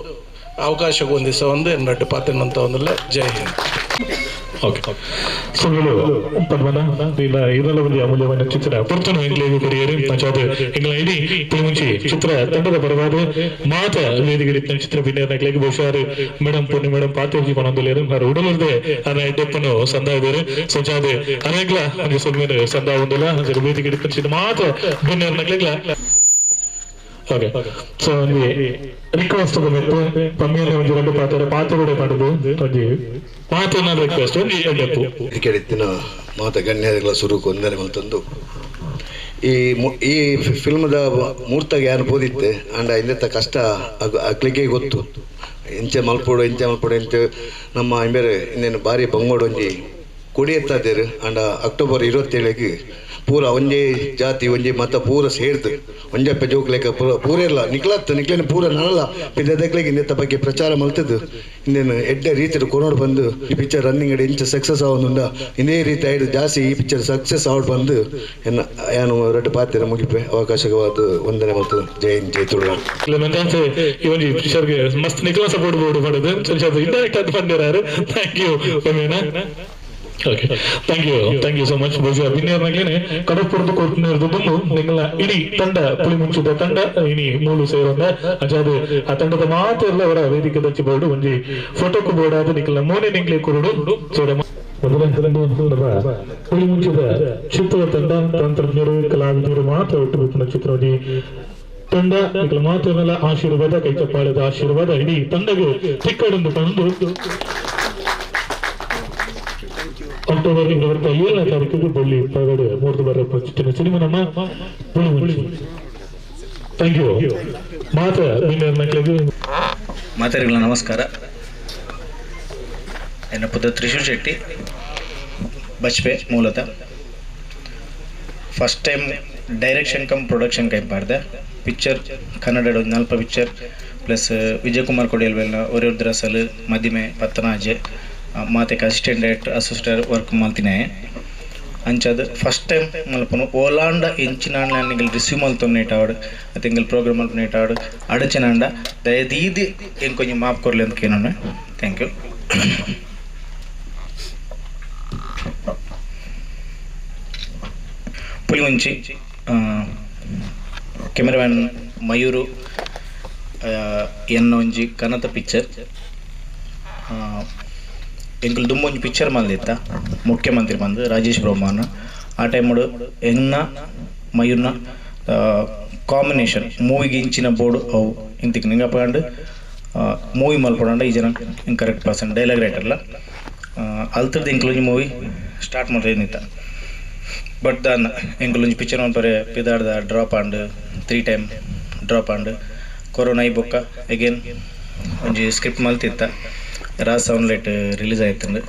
ಅವಕಾಶ ಹೊಂದಿಸ ಒಂದು ಎರಡು ಪಾತ್ರ ಒಂದಲ್ಲ. ಜೈ ಹಿಂದ್. ಓಕೆ ಸುಳ್ಳು ಪದ್ಮನ ಇಲ್ಲ ಇದೆಲ್ಲ ಒಂದು ಅಮೂಲ್ಯವಾದ ಚಿತ್ರ ಪುರ್ತನು ಎಂಗ್ಲೇಗು ಕೊರಿಯರು ಅಂಚಾದ ಎಂಗ್ಲ ಇಡೀ ಮುಂಚೆ ಚಿತ್ರ ತಂಡದ ಪರವಾದ ಮಾತ ವೇದಿಕೆ ಚಿತ್ರ ಭಿನ್ನರ್ನಕ್ಲೆಗ್ ಬಹುಶಃ ಮೇಡಮ್ ಪೂರ್ಣಿ ಮೇಡಮ್ ಪಾತೇಜಿ ಪನೊಂದುಲ್ಲೇರು ಆರ್ ಉಡಲುರ್ದೆ ಅನ ಎಡ್ಡೆಪ್ಪನು ಸಂದಾ ಇದ್ದಾರೆ ಸಂಚಾದ ಅನೇಗ್ಲ ಒಂಜಿ ಸೊಲ್ಮೆನ್ ಸಂದಾ ಒಂದುಲ ಅಂಚ ವೇದಿಕೆ ಚಿತ್ರ ಮಾತ ಭಿನ್ನರ್ನಕ್ಲೆಗ್ಲ. ಓಕೆ ಸೊ ಒಂಜಿ ರಿಕ್ವೆಸ್ಟ್ ಬಂದಿತ್ತು ಪಮ್ಮಿಯಲ್ಲಿ ಒಂಜಿ ಎರಡು ಪಾತ್ರ ಪಾತ್ರಗಳು ಪಡೆದು ಒಂಜಿ ಮಾತನ್ನ ರಿಕ್ವೆಸ್ಟ್ ಒಂಜಿ ಎಡ್ಡೆಪ್ಪು ಕ್ರಿಕೆಟ್ ಮಾತ ಗಣ್ಯರುಗಳ ಸುರುಕು ಒಂದನೆ ಮಲ್ತೊಂದು ಈ ಈ ಫಿಲ್ಮ್ದ ಮೂರ್ತಗೆ ಯಾರು ಬೋದಿತ್ತೆ ಅಂಡ ಇಂದೆತ್ತ ಕಷ್ಟ ಅಕ್ಲಿಗೆ ಗೊತ್ತು ಎಂಚೆ ಮಲ್ಪೋಡು ಎಂಚೆ ಮಲ್ಪೋಡು ಎಂಚೆ ನಮ್ಮ ಇಂಬೇರೆ ಇನ್ನೇನು ಭಾರಿ ಬಂಗೋಡು ಒಂಜಿ ಕೊಡಿ ಎತ್ತಾದೇರು ಅಂಡ ಅಕ್ಟೋಬರ್ 27ಗೆ ಪೂರ ಒಂಜೇ ಜಾತಿ ಒಂಜೇ ಮತ ಪೂರ ಸೇರ್ದು ಒಂಜಪ್ಪ ಜೋಕ್ಲೆಕ್ಕ ಪೂರ ಪೂರ ಇಲ್ಲ ನಿಕ್ಲತ್ತು ನಿಕ್ಲೇನು ಪೂರ ನನಲ್ಲ ಪಿದ್ದಕ್ಲೆಗೆ ಇನ್ನೆತ್ತ ಬಗ್ಗೆ ಪ್ರಚಾರ ಮಲ್ತದ್ದು ಇನ್ನೇನು ಎಡ್ಡೆ ರೀತಿಯ ಕೊನೋಡು ಬಂದು ಈ ಪಿಕ್ಚರ್ ರನ್ನಿಂಗ್ ಇಂಚ ಸಕ್ಸಸ್ ಆವೊಂದುಂಡ ಇದೇ ರೀತಿ ಐದು ಜಾಸ್ತಿ ಈ ಪಿಕ್ಚರ್ ಸಕ್ಸಸ್ ಆವಡ್ ಬಂದು ಎನ್ನ ಏನು ರಡ್ಡು ಪಾತ್ರ ಮುಗಿಪೆ ಅವಕಾಶವಾದ ವಂದನೆ ಮಲ್ತದ್ದು. ಜೈ ಹಿಂದ್, ಜೈ ತುಳುನಾಡು. ಈ ಒಂಜಿ ಪಿಕ್ಚರ್ಗೆ ಮಸ್ತ್ ನಿಕ್ಲ ಸಪೋರ್ಟ್ ಬೋರ್ಡ್ ಮಾಡೋದು ಇಂಡೈರೆಕ್ಟ್ ಆದ್ ಬಂದಿರಾರು. Thank you okay thank you so much. ಬಹುಶಃ ಬಿನ್ನಿಯರ್ನಾಗ್ಲೇನೆ ಕಡಪುರದ ಕೊಡ್ತಿನಿರ್ದು ನಿಂಗಳ ಇಡೀ ತಂಡ ಪುಳಿ ಮುಂಚಿದ ತಂಡ ಇನಿ ಮೂಲು ಸೇರೊಂದ ಅಂಚಾದ ಆ ತಂಡದ ಮಾತೆಲ್ಲ ಅವರ ವೇದಿಕೆ ದಚ್ಚಿ ಬೋರ್ಡು ಒಂಜಿ ಫೋಟೋಕು ಬೋರ್ಡ್ ಆದ ನಿಕ್ಲ ಮೋನೆ ನಿಂಗ್ಲೆ ಕೊರಡು. ಮೊದಲ ಪುಳಿ ಮುಂಚಿದ ಚಿತ್ರದ ತಂಡ ತಂತ್ರಜ್ಞರು ಕಲಾವಿದರು ಮಾತ್ರ ಒಟ್ಟು ಬಿಟ್ಟಿನ ಚಿತ್ರ ಒಂಜಿ ತಂಡ ನಿಕ್ಲ ಮಾತೆಲ್ಲ ಆಶೀರ್ವಾದ ಕೈ ಚಪ್ಪಾಳೆದ ಆಶೀರ್ವಾದ ಇಡೀ ತಂಡಗೆ ಚಿಕ್ಕಡೊಂದು ತಂದು ಅಕ್ಟೋಬರ್ 27ನೇ ತಾರೀಕಿಗೆ ಬಳ್ಳಿ ಪಗಡೆ ಮೂರ್ದು ಬರ ಚಿತ್ರ ಸಿನಿಮಾ ನಮ್ಮ ಪುಳಿ. Thank you ಮಾತ ಮಾತಾಡಿಗಳ ನಮಸ್ಕಾರ. ಎನ್ನ ಪುತ್ರ ತ್ರಿಶೂಲ್ ಶೆಟ್ಟಿ ಬಚ್ಪೆ ಮೂಲತಃ first time direction cum production ಕೈ ಮಾಡಿದೆ ಪಿಕ್ಚರ್ ಕನ್ನಡ ಒಂದು ನಲ್ಪ ಪಿಕ್ಚರ್ ಪ್ಲಸ್ ವಿಜಯಕುಮಾರ್ ಕೊಡಿಯಲ್ವೆಲ್ನ ಒರೆಯುದ್ರ ಸಲು ಮದಿಮೆ ಪತ್ತನಾಜೆ ಮಾತೆಗೆ ಅಸಿಸ್ಟೆಂಟ್ ಡೈರೆಕ್ಟರ್ ಅಸಿಸ್ಟೆಂಟ್ ವರ್ಕ್ ಮಲ್ತಿನೇ ಅಂಚಾದ ಫಸ್ಟ್ ಟೈಮ್ ಮಲ್ಪನು ಓಲಾಂಡ ಎಂಚಿನಾಂಡ ನಿಂಗಲ್ ರಿಸೀವ್ ಮಲ್ತೊನ್ನೇಟ್ ಆವಡ್ ಅತ್ತೆ ಎಂಗಲ್ ಪ್ರೋಗ್ರಾಮ್ ಮಲ್ಪನೇಟ್ ಆವಡ್ ಅಡಚನಾಂಡ ದಯದೀದಿ ಎಂಕ್ ಒಂಜಿ ಮಾಪ್ ಕೊರ್ಲೆ ಅಂತ ಕೇನೋನೆ. Thank you. Pulimunchi cameraman Mayur ಎನ್ನ ಒಂಜಿ ಕನತ ಪಿಕ್ಚರ್ ಎಂಕುಲು ದುಂಬೊಂಜಿ ಪಿಕ್ಚರ್ ಮಲ್ದಿತ್ತ ಮುಖ್ಯಮಂತ್ರಿ ಬಂದು ರಾಜೇಶ್ ಬ್ರಹ್ಮನ ಆ ಟೈಮುಡು ಎನ್ನ ಮಯೂರ್ನ ಕಾಂಬಿನೇಷನ್ ಮೂವಿಗೆ ಇಂಚಿನ ಬೋರ್ಡು ಅವು ಇಂತಿಕ್ ನಿಂಗಪ್ಪ ಮೂವಿ ಮಲ್ಪೊಡಂಡ ಈ ಜನ ಕರೆಕ್ಟ್ ಪರ್ಸನ್ ಡೈಲಾಗ್ ರೈಟರ್ಲ ಅಲ್ತರ್ದು ಎಂಕುಲೊಂಜಿ ಮೂವಿ ಸ್ಟಾರ್ಟ್ ಮಲ್ತಿತ್ತ ಬಟ್ ದಾನ್ ಎಂಕುಲೊಂಜಿ ಪಿಕ್ಚರ್ ಮಲ್ಪರೆ ಪಿದಾಡ್ದ ಡ್ರಾಪ್ ಆಂಡ್ 3 ಟೈಮ್ ಡ್ರಾಪ್ ಆಂಡ್ ಕೊರೋನಾ ಈ ಬೊಕ್ಕ ಎಗೇನ್ ಒಂಜಿ ಸ್ಕ್ರಿಪ್ಟ್ ಮಲ್ತಿತ್ತ ರಾಜ್ ಸೌಂಡ್ ಲೈಟ್ ರಿಲೀಸ್ ಆಯ್ತಂದು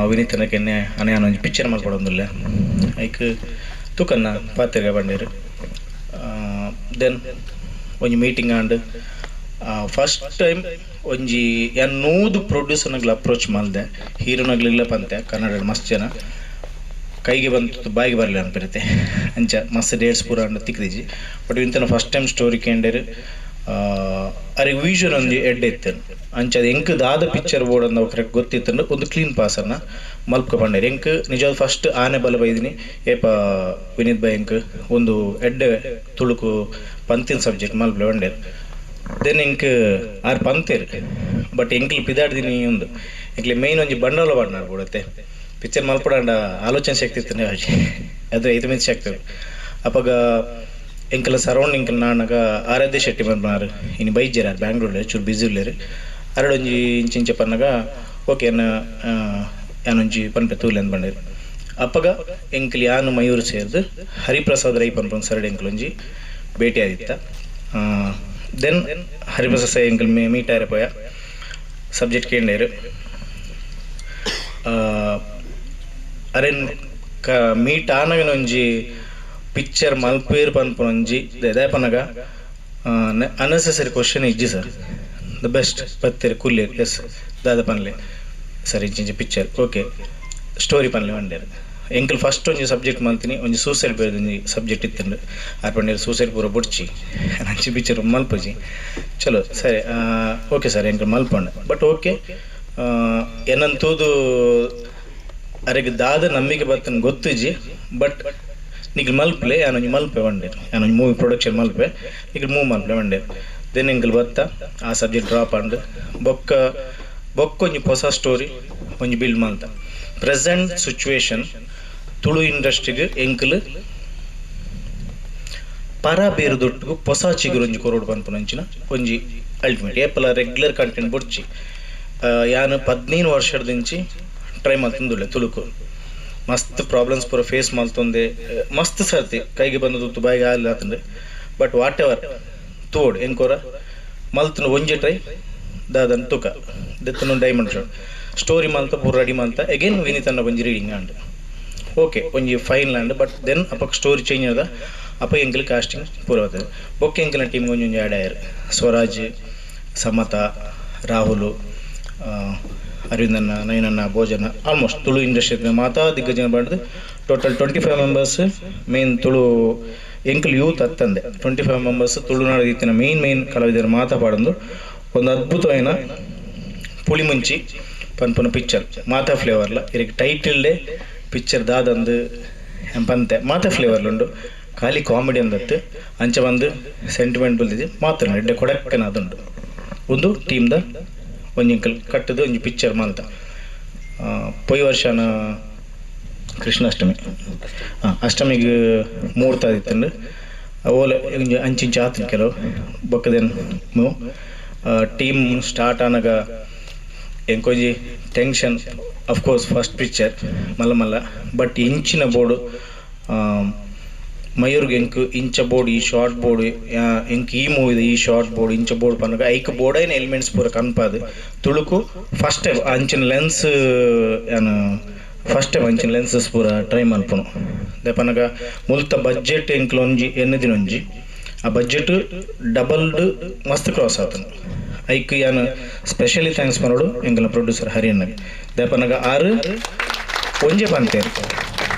ವಿನೀತನಕ್ಕೆ ಎನ್ನೆ ಅನೇ ಒಂಜಿ ಪಿಕ್ಚರ್ ಮಲ್ಪೊಡೊಂದುಲ್ಲೆ ಐಕ್ ತೂಕನ್ನ ಪಾತೆರ್ಗ ಬಂಡೇರು. Then ಒಂಜಿ ಮೀಟಿಂಗ್ ಆಂಡ್ ಫಸ್ಟ್ ಟೈಮ್ ಒಂಜಿ ಯಾನ್ 100 ಪ್ರೊಡ್ಯೂಸರ್ನಗ್ಲ ಅಪ್ರೋಚ್ ಮಲ್ದೆ ಹೀರೋನಗ್ಲಿಲ್ಲ ಪಂತೆ ಕನ್ನಡ ಮಸ್ತ್ ಜನ ಕೈಗೆ ಬಂತು ಬಾಯಿಗೆ ಬರಲಿಲ್ಲ ಅನ್ಪಿರುತ್ತೆ ಅಂಚ ಮಸ್ತ್ ಡೇಟ್ಸ್ ಪೂರ ಅಂಡ ತಿಕ್ದಿಜಿ ಬಟ್ ಇಂತನ ಫಸ್ಟ್ ಟೈಮ್ ಸ್ಟೋರಿ ಕೇಂಡೇರು ಅರೆಗ್ ವಿಷನ್ ಒಂಜಿ ಎಡ್ಡೆ ಇತ್ತು ಅಂಚ ಅದು ಎಂಕ್ ದಾದ ಪಿಕ್ಚರ್ ಬೋರ್ಡ್ ಅಂದ ಕರೆಕ್ಟ್ ಗೊತ್ತಿತ್ತು ಒಂದು ಕ್ಲೀನ್ ಪಾಸನ್ನು ಮಲ್ಪ್ಕ ಪಂಡೇರು ಎಂಕ್ ನಿಜವಾದ ಫಸ್ಟ್ ಆನೆ ಬಲ ಬೈದಿನಿ ಏಪ ವಿನೀತ್ ಬೈ ಎಂಕ್ ಒಂದು ಎಡ್ಡೆ ತುಳುಕು ಪಂತಿನ ಸಬ್ಜೆಕ್ಟ್ ಮಲ್ಪ್ಲೆ ಬಂಡೇರು then ಎಂಕ್ ಆರ್ ಪಂತೇರು ಬಟ್ ಎಂಕ್ಲು ಪಿದಾಡ್ದಿನಿ ಒಂದು ಎಂಕ್ಲೆ ಮೇಯ್ನ್ ಒಂಜಿ ಬಂಡವಾಳ ಬಾಡ್ನಾರು ಬೋಡತ್ತೆ ಪಿಕ್ಚರ್ ಮಲ್ಪಡಂಡ ಆಲೋಚನೆ ಶಕ್ತಿ ಇತ್ತು ಅದು ಐದು ಮಿಂಚ್ ಶಕ್ತಿ ಅಪಗ ಎಂಕಲ ಸರೌಂಡಿಂಗ್ ನಾನಗ ಆರಾಧ್ಯ ಶೆಟ್ಟಿ ಬಂದ್ನಾರು ಇನ್ನು ಬೈಜಾರ ಬ್ಯಾಂಗ್ಳೂರ್ಲೆ ಚೂರು ಬಿಸಿ ಉಲ್ಲೇರು ಅರಡೊಂಜಿ ಇಂಚಿಂಚ ಪನ್ನಗ ಓಕೆ ಎನ್ನ ಯಾನೊಂಜಿ ಪನ್ಪೆ ತೂಲೆ ಅಂದ್ ಬಂಡೇರು ಅಪ್ಪಗ ಎಂಕಲ್ ಯಾನು ಮಯೂರು ಸೇರ್ದು ಹರಿಪ್ರಸಾದ್ ರೈ ಪನ್ಪನ್ ಸರಡ್ ಎಂಕಲೊಂಜಿ ಭೇಟಿ ಆದಿತ್ತ then Hariprasad ಸೈ ಎಂಕಲ್ ಮೀಟ್ ಆರೆ ಪೋಯ ಸಬ್ಜೆಕ್ಟ್ ಕೇಂಡೇರು ಅರೆನ್ ಕ ಮೀಟ್ ಆನಗನೊಂಜಿ ಪಿಕ್ಚರ್ ಮಲ್ಪೇರ್ ಪನ್ಪುನೊಂಜಿ ದಾಯೆ ಪನ್ನಗ ಅನ್ನೆಸೆಸರಿ ಕ್ವಶನ್ ಇಜ್ಜಿ ಸರ್ the best ಪತ್ತೇರು ಕುಲ್ಲೇರ್ ಎಸ್ ದಾದ ಪನ್ಲೆ ಸರ್ ಇಂಚಿಂಚಿ ಪಿಕ್ಚರ್ ಓಕೆ ಸ್ಟೋರಿ ಪನ್ಲೆ ಬಂಡೇರು ಎಂಕಲ್ ಫಸ್ಟ್ ಒಂಜಿ ಸಬ್ಜೆಕ್ಟ್ ಮಲ್ತೀನಿ ಒಂಜಿ ಸೂಸೈಡ್ ಬೇರೆ ಒಂಜಿ ಸಬ್ಜೆಕ್ಟ್ ಇತ್ತಂಡು ಆರ್ ಪಂಡೇರು ಸೂಸೈಡ್ ಪೂರ ಬುಡ್ಚಿ ಅಂಚಿ ಪಿಕ್ಚರ್ ಮಲ್ಪುಜಿ ಚಲೋ ಸರಿ ಓಕೆ ಸರ್ ಎಂಕಲ್ ಮಲ್ಪಂಡ ಬಟ್ ಓಕೆ ಎನ್ನನ್ ತೂದು ಅರೆಗ್ ದಾದ ನಂಬಿಕೆ ಬರ್ತನ ಗೊತ್ತಿಜ್ಜಿ ಬಟ್ ನಿಗ್ಲು ಮಲ್ಪ್ಲೆ ಯಾನೊಂಜಿ ಮಲ್ಪೆ ಬಂಡೇರು ಯಾನೊಂಜಿ ಮೂವಿ ಪ್ರೊಡಕ್ಷನ್ ಮಲ್ಪೆ ನಿಗ್ಲು ಮೂವ್ ಮಲ್ಪಲೆ ಬಂಡೇರು then ಎಂಕಲ್ ಬತ್ತ ಆ ಸಬ್ಜೆಕ್ಟ್ ಡ್ರಾಪ್ ಆಂಡ್ ಬೊಕ್ಕ ಬೊಕ್ಕೊಂಜಿ ಹೊಸ ಸ್ಟೋರಿ ಒಂಜಿ ಬಿಲ್ಡ್ ಮಲ್ತ ಪ್ರೆಸೆಂಟ್ ಸಿಚುವೇಶನ್ ತುಳು ಇಂಡಸ್ಟ್ರಿಗೆ ಎಂಕಲ್ ಪರ ಬೇರು ದೊಟ್ಟಿಗೆ ಹೊಸ ಚಿಗುರು ಒಂಜಿ ಕೊರೋಡು ಪನ್ಪುನಂಚಿನ ಒಂಜಿ ಅಲ್ಟಿಮೇಟ್ ಏಪಲ ರೆಗ್ಯುಲರ್ ಕಂಟೆಂಟ್ ಬೊಡ್ಚಿ ಯಾನು 15 ವರ್ಷದಿಂಚಿ ಟ್ರೈ ಮಲ್ತೊಂದುಲ್ಲೆ ತುಳುಕು ಮಸ್ತ್ ಪ್ರಾಬ್ಲಮ್ಸ್ ಪೂರ ಫೇಸ್ ಮಲ್ತೊಂದೆ ಮಸ್ತ್ ಸರ್ತಿ ಕೈಗೆ ಬಂದ ತುತ್ತು ಬಾಯಿಗೆ ಆಗಲಿಲ್ಲ ಆತಂದ್ರೆ ಬಟ್ what ever ತೋಡ್ ಎಂಕೋರ ಮಲ್ತನ ಒಂಜಿ ಟ್ರೈ ದಾದನ್ ತುಕ ದೆತ್ತನ ಡೈಮಂಡ್ ಶಾಟ್ ಸ್ಟೋರಿ ಮಲ್ತ ಪೂರ ರೆಡಿ ಮಲ್ತ ಅಗೇನ್ ವಿನೀತ್ ಅನ್ನ ಒಂಜಿ ರೀಡಿಂಗ್ ಆಂಡ್ ಓಕೆ ಒಂಜಿ ಫೈನಲ್ ಆಂಡ್ ಬಟ್ then ಅಪಕ್ ಸ್ಟೋರಿ ಚೇಂಜ್ ಆದ ಅಪ್ಪ ಎಂಕಲ್ ಕಾಸ್ಟಿಂಗ್ ಪೂರ ಆತದೆ ಬೊಕ್ಕ ಎಂಕಲ್ನ ಟೀಮ್ ಒಂಜಿ ಒಂಜಿ ಆ್ಯಡ್ ಆಯರ್ ಸ್ವರಾಜ್ ಸಮತ ರಾಹುಲ್ ಅರವಿಂದಣ್ಣ ನಯನಣ್ಣ ಭೋಜನ ಆಲ್ಮೋಸ್ಟ್ ತುಳು ಇಂಡಸ್ಟ್ರಿ ಮಾತಾ ದಿಗ್ಗಜನ ಬಂದು ಟೋಟಲ್ 25 ಮೆಂಬರ್ಸ್ ಮೇನ್ ತುಳು ಎಂಕಲ್ ಯೂತ್ ಅತ್ತಂದೆ 25 ಮೆಂಬರ್ಸ್ ತುಳುನಾಡು ಇತ್ತಿನ ಮೇನ್ ಮೇನ್ ಕಲಾವಿದರು ಮಾತಾ ಪಾಡೊಂದು ಒಂದು ಅದ್ಭುತವಾಯಿನ ಪುಳಿಮುಂಚಿ ಪನ್ಪುನ ಪಿಕ್ಚರ್ ಮಾತಾ ಫ್ಲೇವರ್ಲ ಇರಕ್ಕೆ ಟೈಟಲ್ಡೇ ಪಿಕ್ಚರ್ ದಾದಂದು ಪಂತೆ ಮಾತಾ ಫ್ಲೇವರ್ಲುಂಡು ಖಾಲಿ ಕಾಮಿಡಿ ಅಂದತ್ತು ಅಂಚ ಬಂದು ಸೆಂಟಿಮೆಂಟ್ ಬಲ್ದಿದ್ದು ಮಾತ್ರ ಎಡ್ಡೆ ಕೊಡಕ್ಕನ ಅದುಂಡು ಒಂದು ಟೀಮ್ದ ಒಂಜಿ ಎಂಕಲ್ ಕಟ್ಟದು ಒಂಜಿ ಪಿಕ್ಚರ್ ಮಲ್ತ ಪೊಯ್ ವರ್ಷನ ಕೃಷ್ಣಾಷ್ಟಮಿ ಹಾಂ ಅಷ್ಟಮಿಗೆ ಮುಹೂರ್ತ ಆದಿತ್ತಂಡು ಓಲೆ ಒಂಜಿ ಅಂಚಿಂಚಿ ಆತನ ಕೆಲವು ಬೊಕ್ಕದೇನು ಟೀಮ್ ಸ್ಟಾರ್ಟ್ ಆನಗ ಎಂಕೊಂಜಿ ಟೆನ್ಷನ್ ಅಫ್ಕೋರ್ಸ್ ಫಸ್ಟ್ ಪಿಕ್ಚರ್ ಮಲ್ಲ ಮಲ್ಲ ಬಟ್ ಇಂಚಿನ ಬೋರ್ಡು ಮಯೂರ್ಗೆ ಎಂಕ್ ಇಂಚ ಬೋರ್ಡ್ ಈ ಶಾರ್ಟ್ ಬೋರ್ಡ್ ಎಂಕ್ ಈ ಮೂವಿದ ಈ ಶಾರ್ಟ್ ಬೋರ್ಡ್ ಇಂಚ ಬೋರ್ಡ್ ಪನ್ನಗ ಐಕ್ ಬೋರ್ಡೈನ ಎಲಿಮೆಂಟ್ಸ್ ಪೂರ ಕನ್ಪಾದು ತುಳುಕು ಫಸ್ಟ್ ಟೈಮ್ ಅಂಚಿನ ಲೆನ್ಸ್ ಯಾನು ಫಸ್ಟ್ ಟೈಮ್ ಅಂಚಿನ ಲೆನ್ಸಸ್ ಪೂರ ಟ್ರೈ ಮಲ್ಪುನು ಪನ್ನಗ ಮುಲ್ತ ಬಡ್ಜೆಟ್ ಎಂಕ್ಲ ಒಂಜಿ ಎನ್ನ ಒಂಜಿ ಆ ಬಡ್ಜೆಟ್ ಡಬಲ್ಡ್ ಮಸ್ತ್ ಕ್ರಾಸ್ ಆತನು ಐಕ್ ಯಾನು ಸ್ಪೆಷಲಿ thanks ಮಾಡೋಡು ಎಂಕಲ್ನ ಪ್ರೊಡ್ಯೂಸರ್ ಹರಿಯಣ್ಣಗೆ ದಯಪನಗ ಆರು ಒಂಜೆ ಪಂತೇರು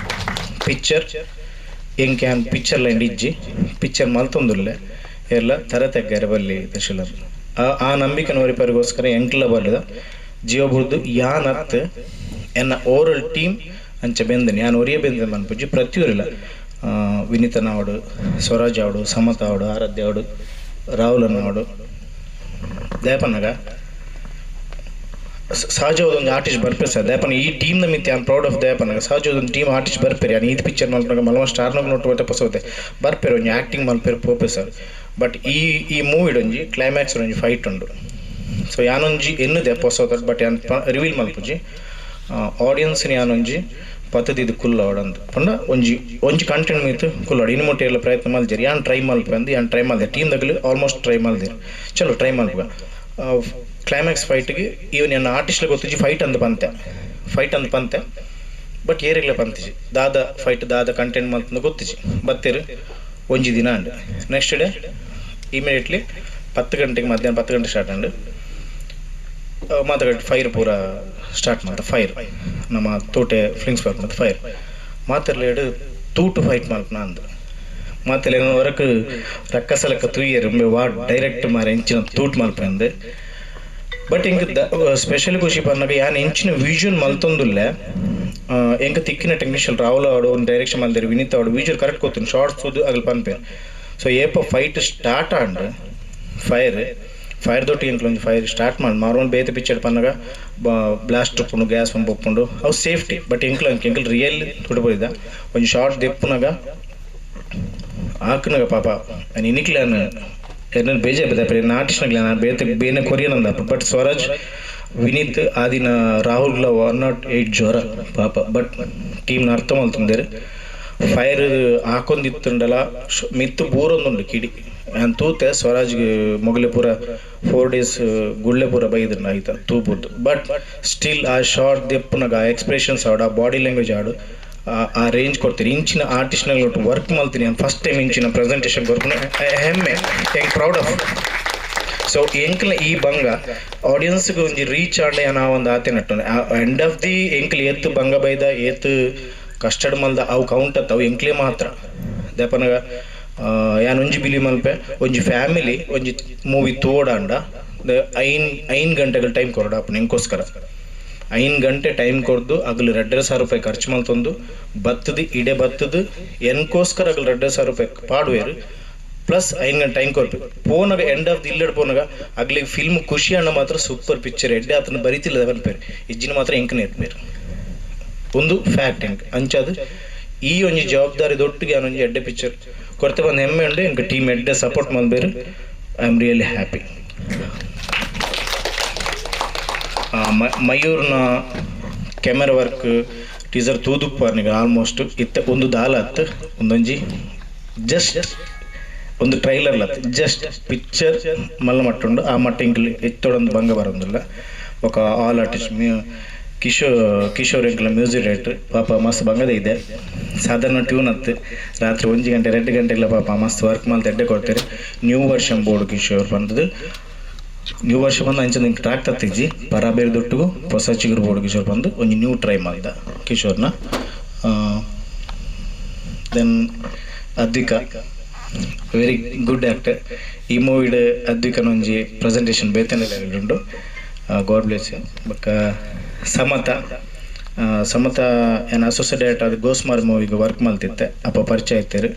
ಪಿಕ್ಚರ್ ಎಂಕ್ ಯಾನ್ ಪಿಕ್ಚರ್ ಲೈನ್ ಇಜ್ಜಿ ಪಿಕ್ಚರ್ ಮಲ್ತೊಂದುಲ್ಲೆ ಎಲ್ಲ ತರ ತೆಗ್ಗಾರೆ ಬಲ್ಲಿ ತ್ರಿಶೂಲರ್ ಆ ನಂಬಿಕೆ ನೋರಿಪರಿಗೋಸ್ಕರ ಎಂಕ್ಲ ಬಲ್ಲದ ಜೀವ ಬುಡ್ದು ಯಾನ್ ಅತ್ ಎನ್ನ ಓವರಲ್ ಟೀಮ್ ಅಂಚ ಬೆಂದನಿ ಯಾನ್ ಒರಿಯ ಬೆಂದನ್ ಮನ್ಪುಜಿ ಪ್ರತಿಯೊರಿಲ್ಲ ವಿನೀತನ ಅವಡು ಸ್ವರಾಜ್ ಅವಡು ಸಮತ ಅವಡು ಆರಾಧ್ಯ ಅವಡು ರಾಹುಲ್ ಅವಡು ದಯಪನ್ನಗ ಸಹಜವಾದ ಒಂದು ಆರ್ಟಿಸ್ಟ್ ಬರ್ಪೇರು ಸರ್ ದಯಪನ್ನ ಈ ಟೀಮ್ನ ಮಿತಿ I proud of ದಯಪನ್ನಗ ಸಹಜವಾದ ಒಂದು ಟೀಮ್ ಆರ್ಟಿಸ್ಟ್ ಬರ್ಪೇರು ಯಾನ್ ಈತ್ ಪಿಕ್ಚರ್ ಮಲ್ಪನಾಗ ಮಲ್ಮ ಸ್ಟಾರ್ನಾಗ ನೋಟು ಬಟ್ಟೆ ಪೊಸವತ್ತೆ ಬರ್ಪೇರು ಒಂಜಿ ಆ್ಯಕ್ಟಿಂಗ್ ಮಲ್ಪೇರು ಪೋಪೆ ಸರ್ ಬಟ್ ಈ ಈ ಮೂವಿಡ್ ಒಂಜಿ ಕ್ಲೈಮ್ಯಾಕ್ಸ್ ಒಂಜಿ ಫೈಟ್ ಉಂಡು ಸೊ ಯಾನೊಂಜಿ ಎನ್ನುದೆ ಪೊಸವತ್ತ ಬಟ್ ಯಾನ್ ರಿವೀಲ್ ಮಲ್ಪುಜಿ ಆಡಿಯನ್ಸ್ ಯಾನೊಂಜಿ ಪತ್ತದಿದ್ದು ಕುಲ್ಲವಡಂದು ಪಂಡ ಒಂಜಿ ಒಂಜಿ ಕಂಟೆಂಟ್ ಮೀತು ಕುಲ್ಲವಡ ಇನ್ನು ಮುಟ್ಟ ಎಲ್ಲ ಪ್ರಯತ್ನ ಮಲ್ಜೇರಿ ಯಾನ್ ಟ್ರೈ ಮಲ್ಪೆ ಅಂದು ಯಾನ್ ಟ್ರೈ ಮಲ್ದೆ ಟೀಮ್ ದಗಲು ಆಲ್ಮೋಸ್ಟ್ ಟ್ರೈ ಮಲ್ದೇರು ಚಲೋ ಟ್ರೈ ಮಲ್ಪುಗ ಕ್ಲೈಮ್ಯಾಕ್ಸ್ ಫೈಟ್ಗೆ ಇವನ್ ಎನ್ನ ಆರ್ಟಿಸ್ಟ್ಲ ಗೊತ್ತಿಜ್ಜಿ ಫೈಟ್ ಅಂದ್ ಪಂತೆ ಫೈಟ್ ಅಂದ್ ಪಂತೆ ಬಟ್ ಏರಿಗ್ಲ ಪಂತಿಜಿ ದಾದ ಫೈಟ್ ದಾದ ಕಂಟೆಂಟ್ ಮಲ್ತಂದು ಗೊತ್ತಿಜ್ಜಿ ಬತ್ತೇರು ಒಂಜಿ ದಿನ ಅಂಡ್ ನೆಕ್ಸ್ಟ್ ಡೇ ಇಮಿಡಿಯೇಟ್ಲಿ 10 ಗಂಟೆಗೆ ಮಧ್ಯಾಹ್ನ 10 ಗಂಟೆ ಸ್ಟಾರ್ಟ್ ಅಂಡ್ ಮಾತಾಡಿ ಫೈರ್ ಪೂರ ಸ್ಟಾರ್ಟ್ ಮಾಡ್ತಾ ಫೈರ್ ನಮ್ಮ ತೋಟೆ ಫ್ಲಿಂಗ್ಸ್ ಪಾರ್ಕ್ ಮತ್ತು ಫೈರ್ ಮಾತರ್ಲೇಡು ತೂಟು ಫೈಟ್ ಮಲ್ಪನ ಅಂದ್ ಮಾತಲ್ಲಿ ಹೊರಕು ರಕ್ಕಸಲಕ್ಕ ತೂಯರು ವಾ ಡೈರೆಕ್ಟ್ ಮಾರ ಎಂಚಿನ ತೂಟ್ ಮಲ್ಪಂದು. ಬಟ್ ಎಂಕ್ ಸ್ಪೆಷಲ್ ಖುಷಿ ಪನ್ನಾಗ ಯಾನ್ ಎಂಚಿನ ವಿಜುವಲ್ ಮಲ್ತೊಂದುಲ್ಲೆ ಎಂಕ್ ತಿಕ್ಕಿನ ಟೆಕ್ನಿಷಿಯನ್ ರಾಹುಲ್ ಆಡು ಒಂದು ಡೈರೆಕ್ಷನ್ ಮಲ್ದೇರು ವಿನೀತ್ ಆಡು ವಿಜುವಲ್ ಕರೆಕ್ಟ್ ಗೊತ್ತು ಶಾರ್ಟ್ಸ್ ಓದು ಅಗಲ್ ಪನ್ಪೇರು. ಸೊ ಏಪ ಫೈಟ್ ಸ್ಟಾರ್ಟ್ ಆಂಡ್ ಫೈರ್ ಫೈರ್ ದೊಟ್ಟಿಗೆ ಎಂಕ್ಲ ಒಂಜಿ ಫೈರ್ ಸ್ಟಾರ್ಟ್ ಮಾಡಿ ಮಾರ್ಮಲ್ ಬೇತೆ ಪಿಕ್ಚರ್ ಪನ್ನಾಗ ಬ್ಲಾಸ್ಟ್ ಉಪ್ಪುಂಡು ಗ್ಯಾಸ್ ಪಂಪ್ ಉಪ್ಪುಂಡು ಅವು ಸೇಫ್ಟಿ. ಬಟ್ ಎಂಕ್ಲ ಎಂಕ್ಲ ರಿಯಲ್ ತುಡುಪುದ ಒಂಜಿ ಶಾರ್ಟ್ ದೆಪ್ಪುನಾಗ ಆಕ್ನಾಗ ಪಾಪ ಇನಿಕ್ಲಾನ್ ಎನ್ನ ಬೇಜಾರ್ ಬತ್ತೆ ಆರ್ಟಿಸ್ಟ್ನಾಗ್ಲ ನಾನು ಬೇತೆ ಬೇನೆ ಕೊರಿಯನ್ ಅಂದಪ್ಪ. ಬಟ್ ಸ್ವರಾಜ್ ವಿನೀತ್ ಆದಿನ ರಾಹುಲ್ಲ 108 ಜ್ವರ ಪಾಪ. ಬಟ್ ಟೀಮ್ನ ಅರ್ಥ ಮಲ್ತಂದೇರು ಫೈರ್ ಹಾಕೊಂದಿತ್ತುಂಡಲ ಮಿತ್ತು ಬೂರೊಂದುಂಡು ಕಿಡಿ ನಾನು ತೂತೆ ಸ್ವರಾಜ್ಗೆ ಮೊಗಲೆ ಪೂರ 4 ಡೇಸ್ ಗುಳ್ಳೆ ಪೂರ ಬೈದ್ರು ಆಯ್ತಾ ತೂಬುದ್ದು. ಬಟ್ ಸ್ಟಿಲ್ ಆ ಶಾರ್ಟ್ ದೆಪ್ಪುನಾಗ ಆ ಎಕ್ಸ್ಪ್ರೆಷನ್ಸ್ ಆಡು ಆ ಬಾಡಿ ಲ್ಯಾಂಗ್ವೇಜ್ ಆಡು ಆ ರೇಂಜ್ ಕೊಡ್ತೀರಿ ಇಂಚಿನ ಆರ್ಟಿಸ್ಟ್ನಾಗ ವರ್ಕ್ ಮಾಡ್ತೀನಿ ನಾನು ಫಸ್ಟ್ ಟೈಮ್ ಇಂಚಿನ ಪ್ರೆಸೆಂಟೇಷನ್ ಕೊರ್ಪುನ ಹೆಮ್ಮೆ ಹೆಂಗೆ ಪ್ರೌಡ್ ಆಫ್. ಸೊ ಎಂಕ್ಲ ಈ ಬಂಗ ಆಡಿಯನ್ಸ್ಗೆ ಒಂಜಿ ರೀಚ್ ಆಂಡ ನಾವು ಒಂದು ಆತೆ ನಟ್ಟು ಎಂಡ್ ಆಫ್ the ಎಂಕ್ಲ ಏತ್ ಬಂಗ ಬೈದ ಏತ್ ಕಸ್ಟರ್ಡ್ ಮಲ್ದ ಅವು ಕೌಂಟ್ ಅತ್ತ ಅವು ಎಂಕ್ಲೇ ಮಾತ್ರ. ದೇಪನಗ ಯಾನ್ ಒಂಜಿ ಬಿಲಿ ಮಲ್ಪೆ ಒಂಜಿ ಫ್ಯಾಮಿಲಿ ಒಂಜಿ ಮೂವಿ ತೋಡಾಂಡ 5 ಗಂಟೆಗಳ ಟೈಮ್ ಕೊರಡ ಅಪ್ಪನ ಎಂಕೋಸ್ಕರ 5 ಗಂಟೆ ಟೈಮ್ ಕೊಡ್ದು ಅಗಲು 2,500 ರೂಪಾಯಿ ಖರ್ಚು ಮಲ್ತೊಂದು ಬತ್ತದು ಇಡೆ ಬತ್ತದು ಎನ್ಕೋಸ್ಕರ ಅಗಲು 2,500 ರೂಪಾಯಿ ಪಾಡುವೇರು ಪ್ಲಸ್ 5 ಗಂಟೆ ಟೈಮ್ ಕೊರ್ಪು ಪೋನಾಗ ಎಂಡ್ ಆಫ್ the ಇಲ್ಲಡ್ ಪೋನಾಗ ಅಗ್ಲಿಗೆ ಫಿಲ್ಮ್ ಖುಷಿ ಅಣ್ಣ ಮಾತ್ರ ಸೂಪರ್ ಪಿಕ್ಚರ್ ಎಡ್ಡೆ ಆತನ ಬರಿತಿಲ್ಲ ಪನ್ಪೇರು ಇಜ್ಜಿನ ಮಾತ್ರ ಎಂಕನೆ ಇರ್ಪೇರು ಒಂದು ಫ್ಯಾಕ್ಟ್ ಎಂಕ್ ಅಂಚಾದು ಈ ಒಂಜಿ ಜವಾಬ್ದಾರಿ ದೊಟ್ಟಿಗೆ ಒಂಜಿ ಎಡ್ಡೆ ಪಿಕ್ಚರ್ ಕೊರತೆ ಬಂದು ಹೆಮ್ಮೆ ಉಂಡು ಎಂಕ್ ಟೀಮ್ ಎಡ್ಡೆ ಸಪೋರ್ಟ್ ಮಲ್ಬೇರು. I am really happy. ಮಯೂರ್ನ camera work teaser ತೂದುಪ್ಪಾರ್ನಿಗ almost ಇತ್ತ ಒಂದು ದಾಲ ಅತ್ತು ಒಂದೊಂಜಿ ಜಸ್ಟ್ ಒಂದು ಟ್ರೈಲರ್ ಲತ್ತು ಜಸ್ಟ್ ಪಿಕ್ಚರ್ ಮಲ್ಲ ಮಟ್ಟುಂಡು ಆ ಮಟ್ಟ ಇಂಕ್ಲಿ ಎತ್ತೊಡೊಂದು ಭಂಗ ಬರೋದಿಲ್ಲ. ఒక ಆಲ್ ಆರ್ಟಿಸ್ಟ್ ಕಿಶೋರ್ ಎಂಕ್ಲ ಮ್ಯೂಸಿಕ್ ಡೈರೆಕ್ಟರ್ ಪಾಪ ಮಸ್ತ್ ಬಂಗದ ಇದೆ ಸಾಧಾರಣ ಟ್ಯೂನ್ ಅತ್ತು ರಾತ್ರಿ 1 ಗಂಟೆ 2 ಗಂಟೆಲ್ಲ ಪಾಪ ಮಸ್ತ್ ವರ್ಕ್ ಮಲ್ತ್ ಎಡ್ಡೆ ಕೊಡ್ತಾರೆ. ನ್ಯೂ ವರ್ಷನ್ ಬೋರ್ಡ್ ಕಿಶೋರ್ ಬಂದದ್ದು ನ್ಯೂ ವರ್ಷ ಬಂದು ಅಂಚ ನಿಂಗೆ ಟ್ರ್ಯಾಕ್ ತತ್ತಿಜ್ಜಿ ಪರಾಬೇರು ದೊಟ್ಟಿಗೂ ಹೊಸ ಚಿಗುರು ಬೋರ್ಡ್ ಕಿಶೋರ್ ಬಂದು ಒಂಜಿ ನ್ಯೂ ಟ್ರೈ ಮಾಡ್ದ ಕಿಶೋರ್ನ. Then Advika very good actor. ಈ ಮೂವಿಡ್ ಅದ್ವಿಕನ ಒಂಜಿ ಪ್ರೆಸೆಂಟೇಷನ್ ಬೇತನೆ ಲೆವೆಲ್ ಉಂಡು. God bless you. ಬೊಕ್ಕ ಸಮತ ಸಮತ ಏನು ಅಸೋಸಿಯೇಟ್ ಡೈರೆಕ್ಟರ್ ಅದು ಗೋಸ್ಮಾರ್ ಮೂವಿಗೆ ವರ್ಕ್ ಮಲ್ತಿತ್ತೆ ಅಪ್ಪ ಪರಿಚಯ ಇತ್ತೇರು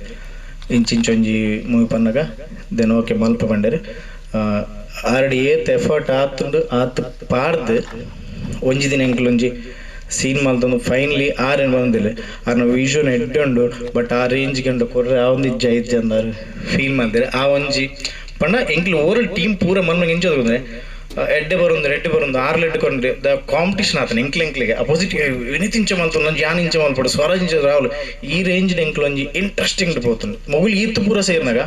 ಇಂಚಿಂಚೊಂಜಿ ಮೂವಿ ಪನ್ನಾಗ then okay ಮಲ್ಪ ಬಂಡೇರು ಆಲ್ರೆಡಿ ಏತ್ ಎಫರ್ಟ್ ಆತುಂಡು ಆತು ಪಾರ್ದು ಒಂಜಿ ದಿನ ಎಂಕ್ಲ ಒಂಜಿ ಸೀನ್ ಮಲ್ತೊಂದು ಫೈನಲಿ ಆರ್ ಏನು ಬಂದಿಲ್ಲ ಆರ್ನ ವಿಷನ್ ಎಡ್ಡೆ ಉಂಡು. ಬಟ್ ಆ ರೇಂಜ್ಗೆ ಉಂಡು ಕೊರ್ರೆ ಆ ಒಂದು ಇಜ್ಜ ಇಜ್ಜ ಅಂದಾರು ಫೀಲ್ ಮಾಡ್ತಾರೆ ಆ ಒಂಜಿ ಪಂಡ ಎಂಕ್ಲು ಓವರಾಲ್ ಟೀಮ್ ಪೂರ ಮನ್ಮಂಗೆ ಎಂಚೋದು ಅಂದರೆ ಎಡ್ಡೆ ಬರೋಂದ್ರೆ ಎಡ್ಡೆ ಬರೋಂದು 6 ಲೆಡ್ಡೆ ಕೊಂಡ್ರೆ the competition ಆತನ ಎಂಕ್ಲ ಎಂಕ್ಲಿಗೆ ಅಪೋಸಿಟ್ ವಿನೀತ್ ಇಂಚ ಮಲ್ತೊಂದು ಒಂಜಿ ಯಾನ್ ಇಂಚ ಮಲ್ಪಡು ಸ್ವರಾಜ್ ಇಂಚ ರಾಹುಲ್ ಈ ರೇಂಜ್ ಎಂಕ್ಲ ಒಂಜಿ ಇಂಟ್ರೆಸ್ಟಿಂಗ್ ಪೋತುಂಡು ಮೊಗುಲು ಈತ್ ಪೂರ ಸೇರಿನಾಗ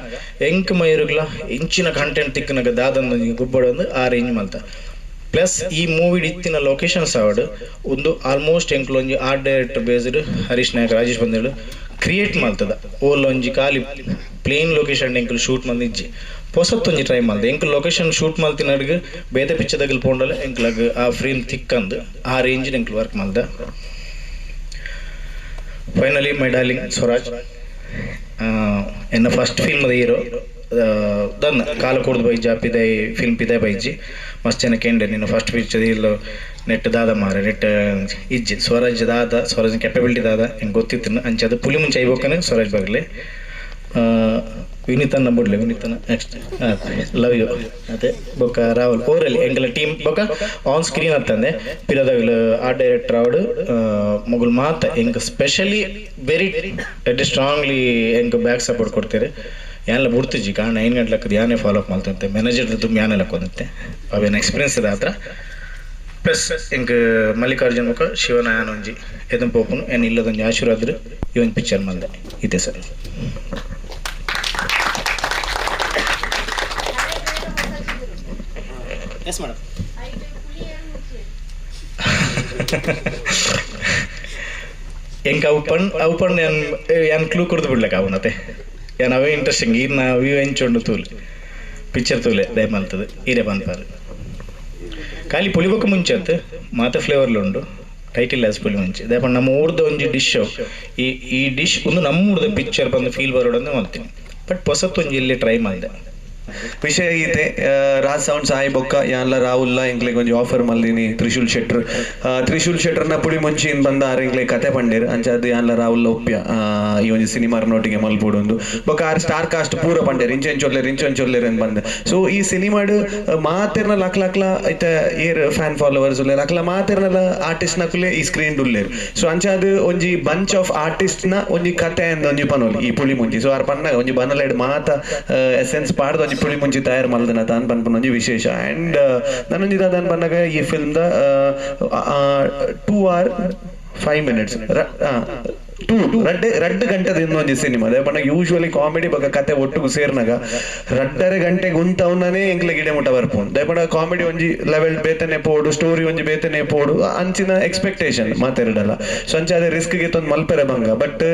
ಎಂಕ್ ಮೈರುಗ್ಲ ಇಂಚಿನ ಕಂಟೆಂಟ್ ತಿಕ್ಕನಾಗ ದಾದಂದು ಗುಬ್ಬಡೊಂದು ಆ ರೇಂಜ್ ಮಲ್ತ. ಪ್ಲಸ್ ಈ ಮೂವಿಡ್ ಇತ್ತಿನ ಲೊಕೇಶನ್ಸ್ ಆವಡ್ ಒಂದು ಆಲ್ಮೋಸ್ಟ್ ಎಂಕ್ಲ ಒಂಜಿ art director based Harish Nayak Rajesh ಬಂದೇಳು create ಮಲ್ತದ ಓಲ್ ಒಂಜಿ ಖಾಲಿ ಪ್ಲೇನ್ ಲೊಕೇಶನ್ ಎಂಕ್ಲು ಶೂಟ್ ಮಂದಿಜ್ಜಿ ಪೊಸತ್ತೊಂಜಿ ಟ್ರೈ ಮಲ್ದ ಎಂಕ್ಲು ಲೊಕೇಶನ್ ಶೂಟ್ ಮಲ್ತಿನಡ್ಗೆ ಬೇತೆ ಪಿಕ್ಚರ್ದಾಗಲ್ ಪೋಂಡಲ ಎಂಕ್ಲಾಗ ಆ ಫ್ರೇಮ್ ತಿಕ್ಕಂದು ಆ ರೇಂಜ್ ಎಂಕ್ಲು ವರ್ಕ್ ಮಲ್ದ. ಫೈನಲಿ my darling Swaraj ಎನ್ನ ಫಸ್ಟ್ ಫಿಲ್ಮ್ ಹೀರೋ ದನ್ ಕಾಲ ಕೊಡ್ದು ಬೈಜಿ ಪಿದೈ ಫಿಲ್ಮ್ ಪಿದೈ ಬೈಜಿ ಮಸ್ತ್ ಜನ ಕೇಂದ್ರ ನೀನು ಫಸ್ಟ್ ಪಿಕ್ಚರ್ ಇಲ್ಲ ನೆಟ್ ದಾದ ಮಾರೆ ನೆಟ್ ಇಜ್ಜಿ ಸ್ವರಾಜ್ ದಾದ ಸ್ವರಾಜ್ ಕೆಪಬಿಲಿಟಿ ದಾದ ಹೆಂಗೆ ಗೊತ್ತಿತ್ತು ಅಂಚೆ ಅದು ಪುಲಿ ಮುಂಚೆ ಐಬೋಕನೆ ಸ್ವರಾಜ್ ಬರಲಿ ವಿನೀತನ ಬಿಡ್ಲಿ ವಿನೀತನ ನೆಕ್ಸ್ಟ್ ಲವ್ you ಅದೇ ಬೊಕ್ಕ ರಾಹುಲ್ ಓರಲ್ಲಿ ಎಂಗಲ ಟೀಮ್ ಬೊಕ್ಕ ಆನ್ ಸ್ಕ್ರೀನ್ ಅಂತಂದೆ ಪಿರದವಿಲ್ ಆರ್ಟ್ ಡೈರೆಕ್ಟರ್ ಅವಡು ಮೊಗಲ್ ಮಾತ ಎಂಕ್ ಸ್ಪೆಷಲಿ ವೆರಿ ವೆರಿ ಸ್ಟ್ರಾಂಗ್ಲಿ ಎಂಕ್ ಬ್ಯಾಕ್ ಸಪೋರ್ಟ್ ಕೊಡ್ತೀರಿ. ಯಾನೆಲ್ಲ ಬಿಡ್ತಿಜ್ಜಿ ಕಾರಣ 9 ಗಂಟೆ ಯಾನೇ ಫಾಲೋ ಅಪ್ ಮಾಡ್ತಂತೆ ಮ್ಯಾನೇಜರ್ ತುಂಬ ಯಾನೆಲ್ಲ ಕೊಂದಂತೆ ಅವೇನು ಎಕ್ಸ್ಪೀರಿಯನ್ಸ್ ಇದೆ ಹತ್ರ. ಪ್ಲಸ್ ಎಂಕ್ ಮಲ್ಲಿಕಾರ್ಜುನ್ ಬೊಕ್ಕ ಶಿವನ ಯಾನೊಂಜಿ ಎದನ್ ಪೋಪುನು ಏನು ಇಲ್ಲದೊಂಜಿ ಆಶೀರ್ವಾದ ಈ ಒಂದು ಪಿಕ್ಚರ್ ಮಲ್ದೆ ಇದೆ ಸರ್. Yes madam. ಎಂಕ್ ಅವು ಪಣ್ ಅವು ಪಣ್ ಯಾನ್ ಯಾನ್ ಕ್ಲೂ ಕೊಡ್ದು ಬಿಡ್ಲಕ್ಕ ಅವನತೆ ಯಾನ್ ಅವೇ ಇಂಟ್ರೆಸ್ಟಿಂಗ್ ಈರ್ನ ವ್ಯೂ ಎಂಚುಂಡು ತೂಲೆ ಪಿಕ್ಚರ್ ತೂಲೆ ದಯಮಲ್ತದೆ ಈರೆ ಪನ್ಪಾರು ಖಾಲಿ ಪುಳಿಬೊಕ್ಕ ಮುಂಚೆ ಅತ್ತು ಮಾತ ಫ್ಲೇವರ್ಲು ಉಂಡು ಟೈಟಲ್ ಆಸ್ ಪುಳಿಮುಂಚಿ ದಾಯೆ ನಮ್ಮ ಊರ್ದ ಒಂಜಿ ಡಿಶ್ ಈ ಈ ಡಿಶ್ ಒಂದು ನಮ್ಮ ಊರ್ದ ಪಿಕ್ಚರ್ ಬಂದು ಫೀಲ್ ಬರೋಡಂದು ಮಾಡ್ತೀನಿ ಬಟ್ ಹೊಸತ್ತೊಂಜಿ ಇಲ್ಲಿ ಟ್ರೈ ಮಾಡಿದೆ. ವಿಷಯ ಈತೆ ರಾಜ್ ಸೌಂಡ್ ಸಾಯಿ ಬೊಕ್ಕ ಯಾನ್ಲ ರಾಹುಲ್ಲ ಎಂಕ್ಲೆಗ್ ಒಂಜಿ ಆಫರ್ ಮಲ್ದಿನಿ ತ್ರಿಶೂಲ್ ಶೆಟ್ರ್ ತ್ರಿಶೂಲ್ ಶೆಟ್ರ್ನ ಪುಳಿ ಮುಂಚಿ ಬಂದ ಆರ್ ಎಂಕ್ಲೆ ಕತೆ ಪಂಡೇರ್ ಅಂಚಾದ್ ಯಾನ್ಲ ರಾಹುಲ್ ಒಪ್ಪ್ಯ ಈ ಒಂಜಿ ಸಿನಿಮಾರ್ನೊಟ್ಟಿಗೆ ಮಲ್ಪೊಡೊಂದು ಬೊಕ್ಕ ಆರ್ ಸ್ಟಾರ್ ಕಾಸ್ಟ್ ಪೂರ ಪಂಡೇರ್ ಇಂಚೊಂಚೊಲ್ಲೆರ್ ಇಂಚೊಂಚೊಲ್ಲೆರ್ ಅಂದ್ ಬಂದ್. ಸೊ ಈ ಸಿನಿಮಾಡ್ ಮಾತೆರ್ನ ಲಕ್ ಲಕ್ಲ ಐತ ಏರ್ ಫ್ಯಾನ್ ಫಾಲೋವರ್ಸ್ ಉಲ್ಲೆರ್ ಅಕ್ಲ ಮಾತೆರ್ನಲ ಆರ್ಟಿಸ್ಟ್ ನಕುಲೆ ಈ ಸ್ಕ್ರೀನ್ ಉಲ್ಲೆರ್. ಸೊ ಅಂಚಾದ್ ಒಂಜಿ ಬಂಚ್ ಆಫ್ ಆರ್ಟಿಸ್ಟ್ ನ ಒಂಜಿ ಕತೆ ಅಂದ್ ಒಂಜಿ ಪನೊಲಿ ಈ ಪುಳಿ ಮುಂಚಿ. ಸೊ ಆರ್ ಪನ್ನಾಗ ಒಂಜಿ ಬನಲೆಡ್ ಮಾತ ಎಸೆನ್ಸ್ ಪಾಡ್ದ್ ಒಂಜಿ ಪುಳಿ ಮುಂಚಿ ತಯಾರು ಮಲ್ದನ ತಾನ್ ಪನ್ಪುನ ಒಂಜಿ ವಿಶೇಷ. ಆ್ಯಂಡ್ ನಾನೊಂಜಿ ದಾದಾನ್ ಪನ್ನಗ ಈ ಫಿಲ್ಮ್ದ 2 hour 5 minutes 2 ರಡ್ಡು ಗಂಟೆದ ಒಂಜಿ ಸಿನಿಮಾ. ಅದೇ ಪಂಡ ಯೂಶುವಲಿ ಕಾಮಿಡಿ ಬೊಕ್ಕ ಕತೆ ಒಟ್ಟುಗು ಸೇರ್ನಾಗ 2.5 ಗಂಟೆಗೆ ಉಂತವನೇ ಎಂಕ್ಲೆ ಗಿಡೆ ಮುಟ್ಟ ಬರ್ಪುಂಡು. ದಯಪಂಡ ಕಾಮಿಡಿ ಒಂಜಿ ಲೆವೆಲ್ ಬೇತನೆ ಪೋಡು, ಸ್ಟೋರಿ ಒಂಜಿ ಬೇತನೆ ಪೋಡು, ಅಂಚಿನ ಎಕ್ಸ್ಪೆಕ್ಟೇಷನ್ ಮಾತೆರಡಲ್ಲ. ಸೊ ಅಂಚ ಅದೇ ರಿಸ್ಕ್ ಗೆತ್ತೊಂದು ಮಲ್ಪೆರೆ ಬಂಗ. ಬಟ್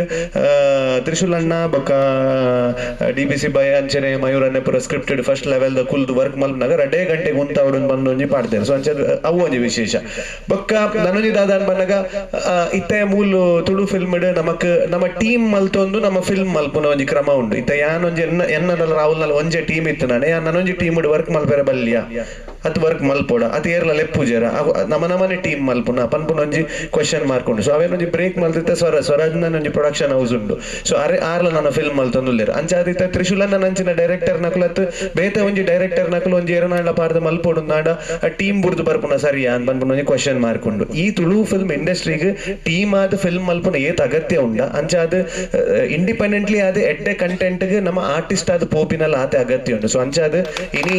ತ್ರಿಶೂಲ್ ಅಣ್ಣ ಬೊಕ್ಕ ಡಿ ಬಿ ಸಿ ಬಾಯ್ ಅಂಚನೆ ಮಯೂರ್ ಅಣ್ಣೆ ಪೂರ ಸ್ಕ್ರಿಪ್ಟೆಡ್ ಫಸ್ಟ್ ಲೆವೆಲ್ ದ ಕುಲ್ದು ವರ್ಕ್ ಮಲ್ಪನಾಗ 2 ಗಂಟೆಗೆ ಉಂತಾವಡು ಬಂದು ಒಂಜಿ ಪಾಡ್ತೇವೆ. ಸೊ ಅಂಚ ಅವು ಒಂಜಿ ವಿಶೇಷ. ಬೊಕ್ಕ ನನೊಂಜಿ ದಾದಾನ್ ಬಂದಾಗ ಇತ್ತೆ ಮೂಲು ತುಳು ಫಿಲ್ಮ್ ನಮಕ್ ನಮ್ಮ ಟೀಮ್ ಮಲ್ತೊಂದು ನಮ್ಮ ಫಿಲ್ಮ್ ಮಲ್ಪುನ ಒಂಜಿ ಕ್ರಮ ಉಂಡು. ಇತ್ತ ಯಾನೊಂಜಿ ಎನ್ನಲ ರಾಹುಲ್ ಒಂಜೆ ಟೀಮ್ ಇತ್ತು ನಾನೆ ಯಾನ್ ನನೊಂಜಿ ಟೀಮ್ ವರ್ಕ್ ಮಲ್ಪೆರೆ ಬಲ್ಲಿಯ ಅತ್ ವರ್ಕ್ ಮಲ್ಪೋಡ ಅತ್ ಏರ್ಲ ಲೆಪ್ಪುಜೆರ ನಮ್ಮ ನಮನೆ ಟೀಮ್ ಮಲ್ಪುನ ಪನ್ಪುನ ಒಂಜಿ ಕ್ವಶನ್ ಮಾರ್ಕ್ ಉಂಡು. ಸೊ ಅವೇನೊಂಜಿ ಬ್ರೇಕ್ ಮಲ್ತಿತ್ತೆ ಸ್ವರಾಜ್ನ ಒಂಜಿ ಪ್ರೊಡಕ್ಷನ್ ಹೌಸ್ ಉಂಡು. ಸೊ ಅರೆ ಆರ್ಲ ನನ್ನ ಫಿಲ್ಮ್ ಮಲ್ತೊಂದುಲ್ಲೆರ್. ಅಂಚಾದಿತ್ತ ತ್ರಿಶೂಲನ್ನ ನಂಚಿನ ಡೈರೆಕ್ಟರ್ ನಕುಲತ್ ಬೇತೆ ಒಂಜಿ ಡೈರೆಕ್ಟರ್ ನಕುಲು ಒಂಜಿ ಎರನಾಳ ಪಾರ್ದ ಮಲ್ಪೋಡು ನಾಡ ಟೀಮ್ ಬುಡ್ದು ಬರ್ಪುನ ಸರಿಯಾ ಅಂತ ಪನ್ಪುನ ಒಂಜಿ ಕ್ವಶನ್ ಮಾರ್ಕ್ ಉಂಡು. ಈ ತುಳು ಫಿಲ್ಮ್ ಇಂಡಸ್ಟ್ರಿಗೆ ಟೀಮ್ ಆದ ಫಿಲ್ಮ್ ಮಲ್ಪುನ ಏತ್ ಅಗತ್ಯ ಉಂಡ ಅಂಚಾದ ಇಂಡಿಪೆಂಡೆಂಟ್ಲಿ ಆದ ಎಡ್ಡೆ ಕಂಟೆಂಟ್ಗೆ ನಮ್ಮ ಆರ್ಟಿಸ್ಟ್ ಆದ ಪೋಪಿನಲ್ಲ ಆತೆ ಅಗತ್ಯ ಉಂಡು. ಸೊ ಅಂಚಾದ ಇನಿ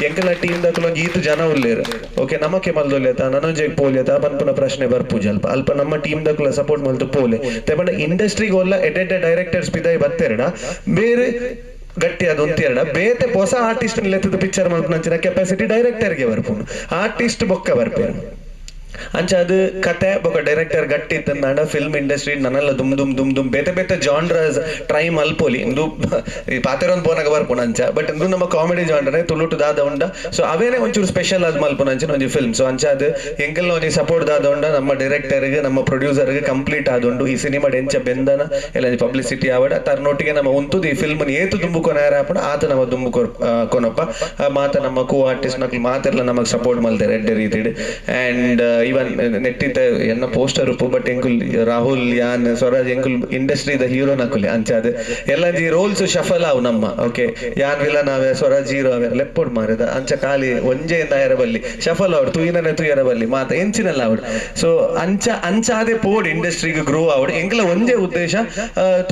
ಎಂಕಲ ಟೀಮ್ ದಕುಲು ಒಂಜಿ ಈತ್ ಜನ ಉಲ್ಲೇರ್ ಓಕೆ ನಮಕ್ಕೆ ಮಲ್ದೊಲ್ಲೇತ ನನೊಂಜೆಗ್ ಪೋಲ್ಯತ ಪನ್ಪುನ ಪ್ರಶ್ನೆ ಬರ್ಪುಜಿ. ಅಲ್ಪ ಅಲ್ಪ ನಮ್ಮ ಟೀಮ್ ದಕುಲ ಸಪೋರ್ಟ್ ಮಲ್ತು ಪೋಲೆ ತೇಪಂಡ ಇಂಡಸ್ಟ್ರಿಗೆ ಒಲ್ಲ ಎಡ್ಡೆಡ್ಡೆ ಡೈರೆಕ್ಟರ್ಸ್ ಪಿದಾಯಿ ಬತ್ತೆರಡ ಬೇರೆ ಗಟ್ಟಿ ಅದು ಒಂತೆರಡ ಬೇತೆ ಹೊಸ ಆರ್ಟಿಸ್ಟ್ ಲೆತ್ತದ ಪಿಕ್ಚರ್ ಮಲ್ಪುನಂಚಿನ ಕೆಪಾಸಿಟಿ ಡೈರೆಕ್ಟರ್ಗೆ ಬರ್ಪುಂಡು, ಆರ್ಟಿಸ್ಟ್ ಬೊಕ್ಕ ಬರ್ಪೇರು. ಅಂಚ ಅದು ಕತೆ ಬೊಕ್ಕ ಡೈರೆಕ್ಟರ್ ಗಟ್ಟಿ ಇತ್ತಂದಾಂಡ ಫಿಲ್ಮ್ ಇಂಡಸ್ಟ್ರಿ ನನ್ನೆಲ್ಲ ದುಮ್ ದುಮ್ ದುಮ್ ದುಮ್ ಬೇತೆ ಬೇತೆ ಜಾನ್ರಸ್ ಟ್ರೈ ಮಲ್ಪೊಲಿ ಇಂದು ಪಾತೆರೊಂದು ಪೋನಾಗ ಬರ್ಪುನ ಅಂಚ. ಬಟ್ ಇಂದು ನಮ್ಮ ಕಾಮಿಡಿ ಜಾನ್ರೇ ತುಳುಟು ದಾದ ಉಂಡ. ಸೊ ಅವೇನೆ ಒಂಚೂರು ಸ್ಪೆಷಲ್ ಆದ್ ಮಲ್ಪುನ ಅಂಚಿನ ಒಂಜಿ ಫಿಲ್ಮ್. ಸೊ ಅಂಚ ಅದು ಎಂಕೆಲ್ಲ ಒಂಜಿ ಸಪೋರ್ಟ್ ದಾದ ಉಂಡ ನಮ್ಮ ಡೈರೆಕ್ಟರ್ಗೆ ನಮ್ಮ ಪ್ರೊಡ್ಯೂಸರ್ಗೆ ಕಂಪ್ಲೀಟ್ ಆದುಂಡು. ಈ ಸಿನಿಮಾ ಎಂಚ ಬೆಂದನ ಎಲ್ಲ ಪಬ್ಲಿಸಿಟಿ ಆವಡ ತರ್ನೊಟ್ಟಿಗೆ ನಮ್ಮ ಉಂತುದು ಈ ಫಿಲ್ಮ್ ಏತು ದುಂಬು ಕೊನಾರ ಆಪುಂಡು ಆತ ನಮ್ಮ ದುಂಬು ಕೊನಪ್ಪ ಮಾತ ನಮ್ಮ ಕೋ ಆರ್ಟಿಸ್ಟ್ ನಕ್ಲು ಮಾತೆಲ್ಲ ನಮಗೆ ಸಪೋರ್ಟ್ ಮಲ್ತಾರೆ ಎಡ್ಡೆ ರೀತಿಡ್. ಆ್ಯಂಡ್ ಇವನ್ ನೆಟ್ಟಿದ್ದ ಎನ್ನ ಪೋಸ್ಟರ್ ಉಪ್ಪು ಬಟ್ ಎಂಕುಲ್ ರಾಹುಲ್ ಯಾನ್ ಸ್ವರಾಜ್ ಎಂಕುಲ್ ಇಂಡಸ್ಟ್ರಿ the hero ನಕುಲೆ ಅಂಚಾದ ಎಲ್ಲ ಜಿ ರೋಲ್ಸ್ ಶಫಲ್ ಅವು ನಮ್ಮ ಓಕೆ ಯಾನ್ ವಿಲನ್ ಅವೆ ಸ್ವರಾಜ್ ಹೀರೋ ಅವೆ ಲೆಪ್ಪೋಡ್ ಮಾರಿದ ಅಂಚ ಖಾಲಿ ಒಂಜೆ ನಾಯರ ಬಲ್ಲಿ ಶಫಲ್ ಅವಡು ತುಯಿನನೆ ತುಯರ ಬಲ್ಲಿ ಮಾತ ಎಂಚಿನಲ್ಲ ಅವಡು. ಸೊ ಅಂಚ ಅಂಚಾದೆ ಪೋಡ್ ಇಂಡಸ್ಟ್ರಿಗೆ ಗ್ರೋ ಆವಡು ಎಂಕಲ ಒಂಜೆ ಉದ್ದೇಶ